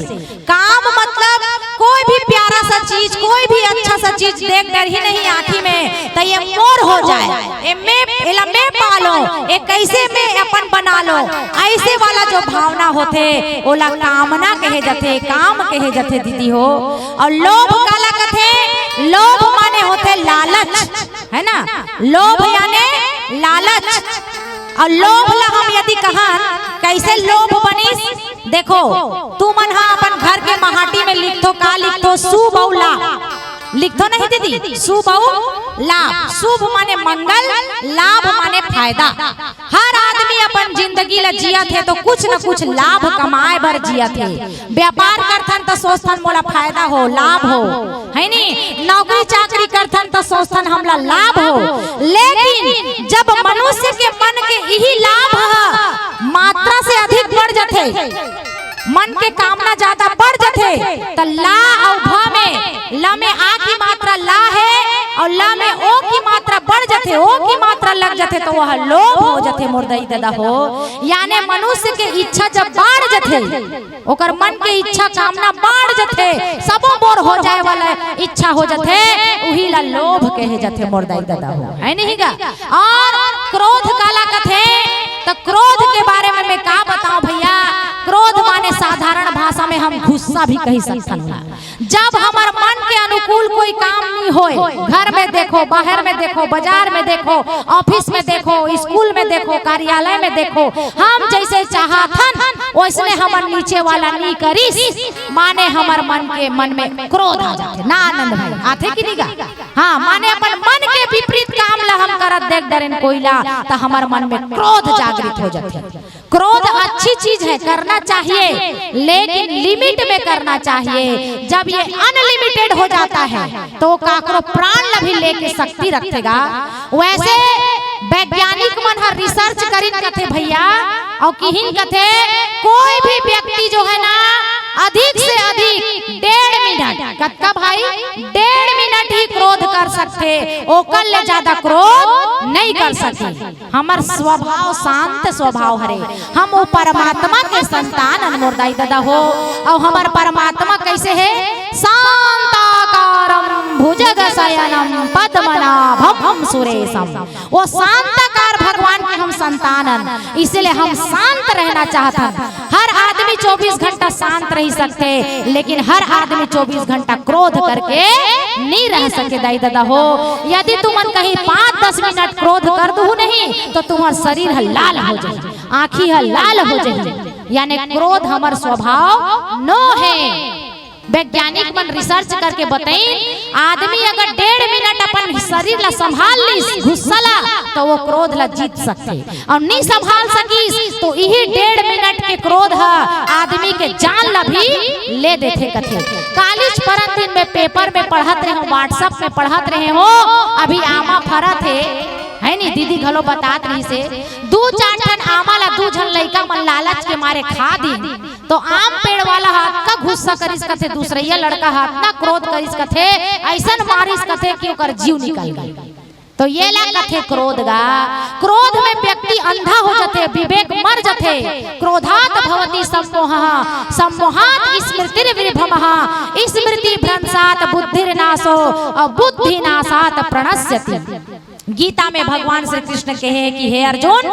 काम मतलब कोई भी प्यारा सा चीज, कोई भी अच्छा सा चीज देख डरही नहीं आँखी में, त ये मोर हो जाए, ये मैं, एला मैं पालो, ये कैसे मैं अपन बना लो, ऐसे वाला जो भावना होथे, ओला कामना कहे जथे, काम कहे जथे दीदी हो। अउ लोभ काला कथे? लोभ माने होथे लालच, है ना? लोभ याने लालच। अउ लोभ ला हम यदि कहन, कैसे लोभ बनिस? देखो, तुमन ह अपन घर के महाटी में लिखथो, का लिखथो? शुभ अउ लाभ। लिखथो नहीं दीदी, शुभ अउ लाभ। शुभ माने मंगल, लाभ माने फायदा। हर आदमी अपन जिंदगी ला जियत हे तो कुछ न कुछ लाभ कमाए बर जियत हे। व्यापार करथन त सोचथन मोला फायदा हो, लाभ हो, है नी? नौकरी चाकरी करथन त सोचथन हमला लाभ हो। लेकिन जब मनुष्य के मन के इही लाभ ह मात्रा से अधिक बढ़ जथे, मन के कामना ज्यादा बढ़ जथे, त ला अउ भ में, ल में आ की मात्रा ला हे अउ ल में ओ की मात्रा बढ़ जथे, ओ की मात्रा लग जथे, त वह लोभ हो जथे मोर दाई ददा हो। याने मनुष्य के इच्छा जब बढ़ जथे, ओकर मन के इच्छा कामना बढ़ जथे, सबो मोर हो जाए वाला इच्छा हो जथे, उही ला लोभ कहे जथे मोर दाई ददा हो, है नहीं गा? अउ क्रोध काला कथे? त क्रोध के बारे में मैं का बताऊं भैया, क्रोध माने साधारण भाषा में हम गुस्सा भी कही सकथन। जब हमर मन के अनुकूल कोई काम नहीं होए, घर में देखो, बाहर में देखो, बाजार में देखो, ऑफिस में देखो, स्कूल में देखो, कार्यालय में देखो, हम जैसे चाहथन वैसने हमर नीचे वाला नहीं करिस, माने हमर मन के, मन में क्रोध आ जाथे ना आनंद भाई, आथे कि नहीं गा? हाँ, माने अपन मन के विपरीत काम ला हम करत देख डरेन कोई ला, त हमर मन में क्रोध जागृत हो जाथे। क्रोध अच्छी चीज है, करना चाहिए, लेकिन लिमिट में करना चाहिए। जब ये अनलिमिटेड हो जाता है तो काकरो प्राण ला भी लेके शक्ति रखेगा। वैसे वैज्ञानिक मन हर रिसर्च करिन कथे भैया, अउ किहिन कथे कोई भी व्यक्ति जो है ना, अधिक से अधिक डेढ़ मिनट, कतका भाई, डेढ़ मिनट ही क्रोध कर सकथे, ओकर ले ज्यादा क्रोध नहीं कर सकथे। हमर स्वभाव शांत स्वभाव हरे, हम वो परमात्मा के संतान अन मोर दाई ददा हो। अउ हमर परमात्मा कैसे हे? शांताकारं भुजगशयनं पद्मनाभं सुरेशम। वो शांताकार भगवान के हम संतान अन, इसलिए हम शांत रहना चाहत हन। हर आदमी चौबीस घंटा शांत रह सकथे, लेकिन हर आदमी चौबीस घंटा क्रोध करके नहीं रह सके दाई ददा हो। यदि तुमन कहीं पाँच दस मिनट क्रोध कर दुहू नहीं तो तुम्हार शरीर ह लाल हो जाही, आँखी ह लाल हो जाही, यानी क्रोध हमर स्वभाव नो हे। वैज्ञानिक मन रिसर्च करके बताइन, आदमी अगर डेढ़ मिनट अपन शरीर ला संभाल लिस, गुस्सा ला, तो वो क्रोध ला जीत सकथे, अउ नहीं संभाल सकिस तो इही डेढ़ मिनट के क्रोध ह आदमी के जान ला भी ले देथे कथे। कालीच परन दिन में पेपर में पढ़त रहे हों, WhatsApp में पढ़त रहे हों, अभी आमा फरत हे, है नी, दीदी घलो बतात रहिसे, दू चार ठन आमा ला दू झन लइका मन लालच के मारे खा दिन। तो आम पेड़ वाला ह अतका गुस्सा करिस कथे, दूसरइया लड़का ह अतना क्रोध करिस कथे, अइसन मारिस कथे कि ओकर जीव निकल गे। तो ये ला कथे क्रोध गा। क्रोध में व्यक्ति अंधा हो जथे, विवेक मर जथे। क्रोधात भवति सम्मोहः, सम्मोहात स्मृतिर्विभ्रमः, स्मृतिभ्रंशात बुद्धिर्नाशो, अ, बुद्धिनाशात प्रणश्यति। गीता में भगवान श्री कृष्ण कहे कि हे अर्जुन,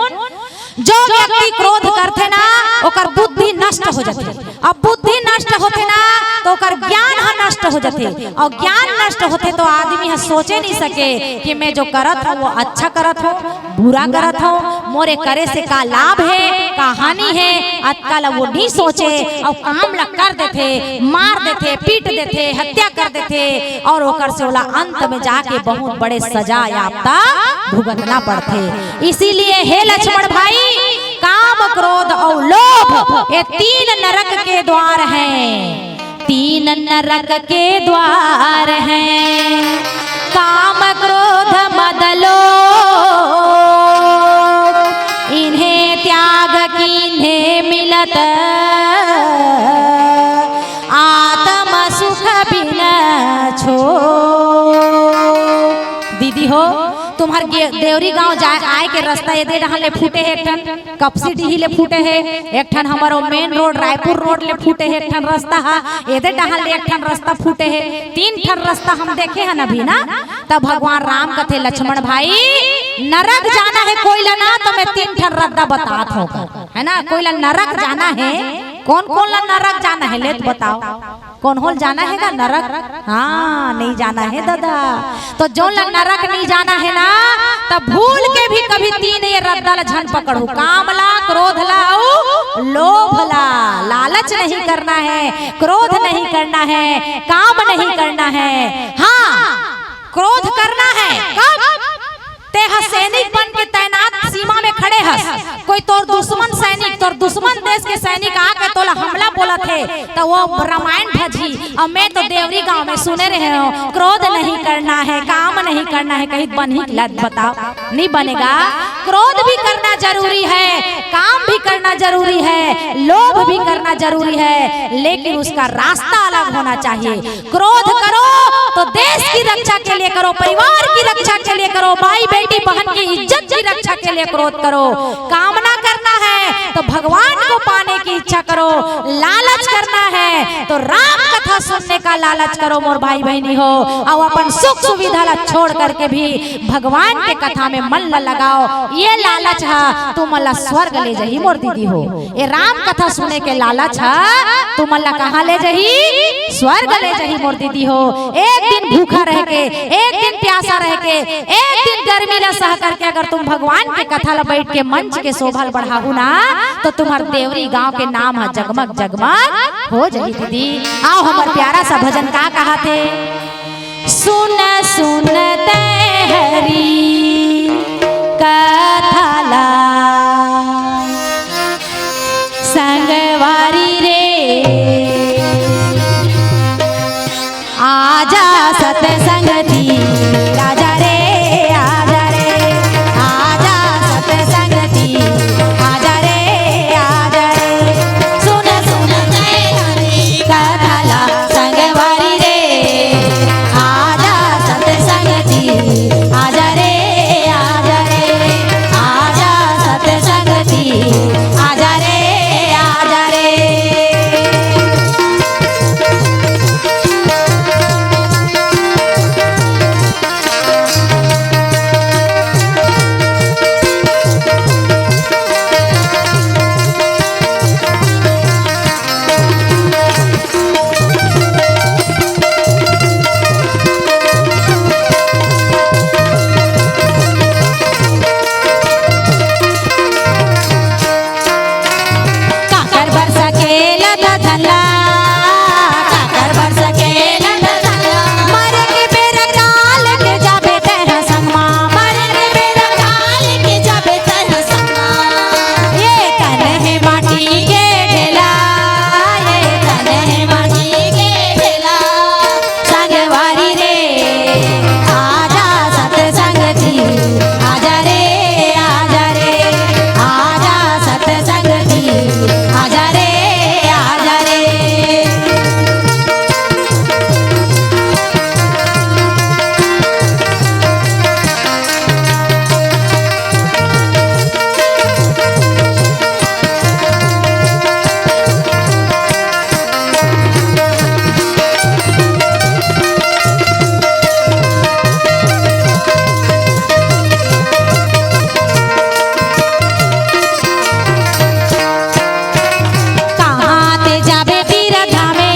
जो व्यक्ति क्रोध करथे ना, ओकर बुद्धि नष्ट हो जाथे। अब बुद्धि नष्ट होथे ना, तो ओकर ज्ञान ह नष्ट हो जाथे, अउ ज्ञान नष्ट होथे तो आदमी ह सोचे नहीं सके कि मैं जो करत हूँ वो अच्छा करत हूँ, बुरा करत हूँ, मोरे करे से का लाभ हे, का हानि हे। अतका ला वो नहीं सोचे अउ काम ला कर देथे, मार देथे, पीट देथे, हत्या कर देथे अउ ओकर से ओला अंत में जाके बहुत बड़े सजा याफ्ता भुगतना पड़थे। इसीलिए हे लक्ष्मण भाई, काम, क्रोध अउ लोभ ये तीन नरक के द्वार हैं। तीन नरक के द्वार हैं, काम, क्रोध, मद, लोभ। इन्हें त्याग कीन्हे मिलत, आत्म सुख बिन छो। दीदी हो, तुम्हार देवरी गांव जाए आए के रास्ता एदे डहान ले फूटे हे, एक ठन कपसी डीही ले फूटे हे, एक ठन हमर ओ मेन रोड रायपुर रोड ले फूटे हे, एक ठन रास्ता हा एदे डहान ले एक ठन रास्ता फूटे हे, तीन ठन रास्ता हम देखे हन अभी ना। तब भगवान राम कथे, लक्ष्मण भाई, नरक जाना हे कोई ला ना, तो मैं तीन ठन रद्दा बतात हों, है ना, कोई ला नरक जाना हे, कोन कोन ला नरक जाना हे, ले तो बताओ। कोन होल जाना हे गा नरक? हाँ, नहीं जाना हे दादा। तो जोन ला नरक नहीं जाना हे ना, तब भूल के भी कभी तीन ये रद्दा ला झन पकड़ू। काम ला, क्रोध ला अउ लोभ ला। लालच नहीं करना है, क्रोध नहीं करना है, काम नहीं करना है। हाँ, क्रोध करना है। कब? तेहा सैनिक बन के तैनात सीमा में खड़े हस, कोई तोर दुश्मन सैनिक, तोर दुश्मन देश के सैनिक आके तोला हमला बोलत हे, त वो रामायण भजी। अउ मैं तो देवरी गांव में सुने रहे हों, क्रोध नहीं करना है, काम नहीं करना है, कही बनही के लत बताओ, नहीं बनेगा। क्रोध भी करना जरूरी है, काम भी करना जरूरी है, लोभ भी करना जरूरी है, लेकिन उसका रास्ता अलग होना चाहिए। क्रोध करो तो देश की रक्षा के लिए करो, परिवार की रक्षा के लिए करो, माई बेटी बहन की इज्जत की रक्षा के लिए क्रोध करो। कामना करना है तो भगवान को पाने की इच्छा करो, लालच करना है तो राम कथा सुनने का लालच करो मोर भाई बहनी हो, अउ अपन सुख सुविधा ला छोड़ करके भी भगवान के कथा में मन ला लगाओ। ये लालच हा तुमन ला स्वर्ग ले जाही मोर दीदी हो। ये राम कथा सुने के लालच हा तुमन ला कहाँ ले जाही? स्वर्ग ले जाही मोर दीदी हो। एक दिन भूखा रह के, एक दिन प्यासा रह के, एक दिन गर्मी ला सह करके अगर तुम भगवान के कथा ला बैठ के मंच के शोभा ला बढ़ाहू ना, तो तुम्हार देवरी गांव के नाम हा जगमग जगमग हो जाही दीदी। आओ हमर प्यारा सा भजन का कहाथे। सुन सुन तै हरी कथा ला संगवारी रे, आजा सतसंगती, आजा रे, आजा रे, आजा सतसंगती, आजा रे, आजा रे। सुन सुन तै हरी कथा ला संगवारी रे, आजा सतसंगती, आजा रे, आजा रे, आजा सतसंगती, आजा रे, आजा रे। काकर बर सकेला धन ला, काकर बर सकेला धन ला, मरे के बेरा काल के जाबे तेहा संगमा, मरे के बेरा काल के जाबे तेहा संगमा। ये तन हे माटी के ढेला, ये तन हे माटी के ढेला। संगवारी रे, आजा सतसंगती, आजा रे, आजा रे, आजा सतसंगती, आजा रे, आजा रे। कहाँ ते जाबे तीरथ धामे,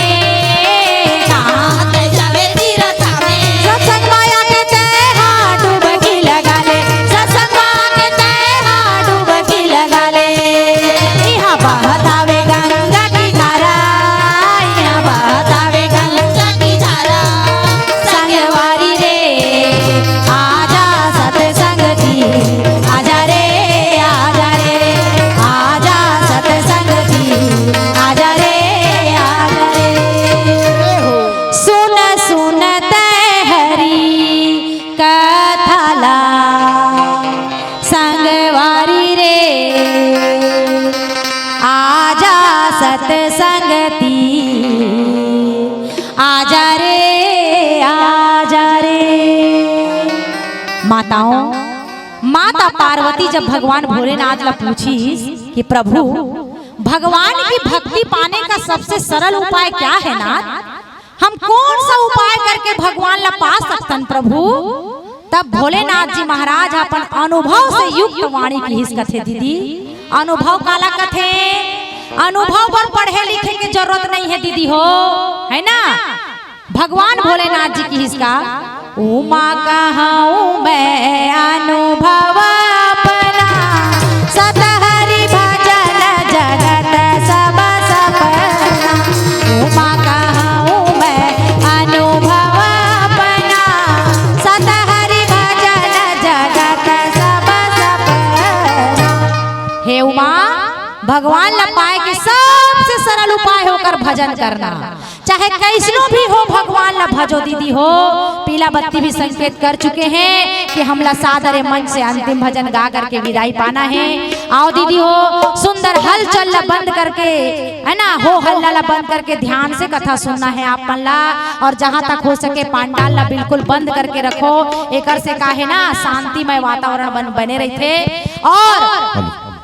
कहाँ ते जाबे तीरथ धामे। सत्संग माया के तेहा डुबकी लगा ले, सत्संग माया के तेहा डुबकी लगा ले। इहाँ बहत हावे गंगा की धारा, इहाँ बहत हावे गंगा की धारा। संगवारी रे, आजा सतसंगती, आजा रे, आजा रे, आजा सतसंगती, आजा रे, आजा रे। सुन सुन तै हरी कथा ला संगवारी रे, आजा सतसंगती, आजा रे, आजा रे। माताओं, माता पार्वती जब भगवान भोलेनाथ ला पूछिस कि प्रभु, भगवान की भक्ति पाने का सबसे सरल उपाय क्या है नाथ? हम कौन सा उपाय करके भगवान ला पा सकथन प्रभु? तब भोलेनाथ जी महाराज अपन अनुभव से युक्त वाणी किहिस कथे दीदी। अनुभव काला कथे? अनुभव बर पढ़े लिखे के जरूरत नहीं है दीदी हो, है ना? भगवान भोलेनाथ जी किहिस का, उमा कहूँ मैं अनुभव अपना, सतहरि भजन जगत सब सपना। उमा कहूँ मैं अनुभव अपना, सतहरि भजन जगत सब सपना। हे उमा, भगवान ला पाए के सबसे सरल उपाय हे ओकर भजन करना। चाहे कैसनो भी हो, भगवान ला भजो दीदी हो। पीला बत्ती भी संकेत कर चुके हैं कि हमला सादर ए मंच से अंतिम भजन गा करके विदाई पाना है। आओ दीदी हो, सुंदर हलचल ला बंद करके, है ना, हो हल्ला ला बंद करके ध्यान से कथा सुनना है आप मन ला। और जहां तक हो सके पंडाल ला बिल्कुल बंद करके रखो, एकर से का है ना, शांतिमय वातावरण बन, बने रहिथे। और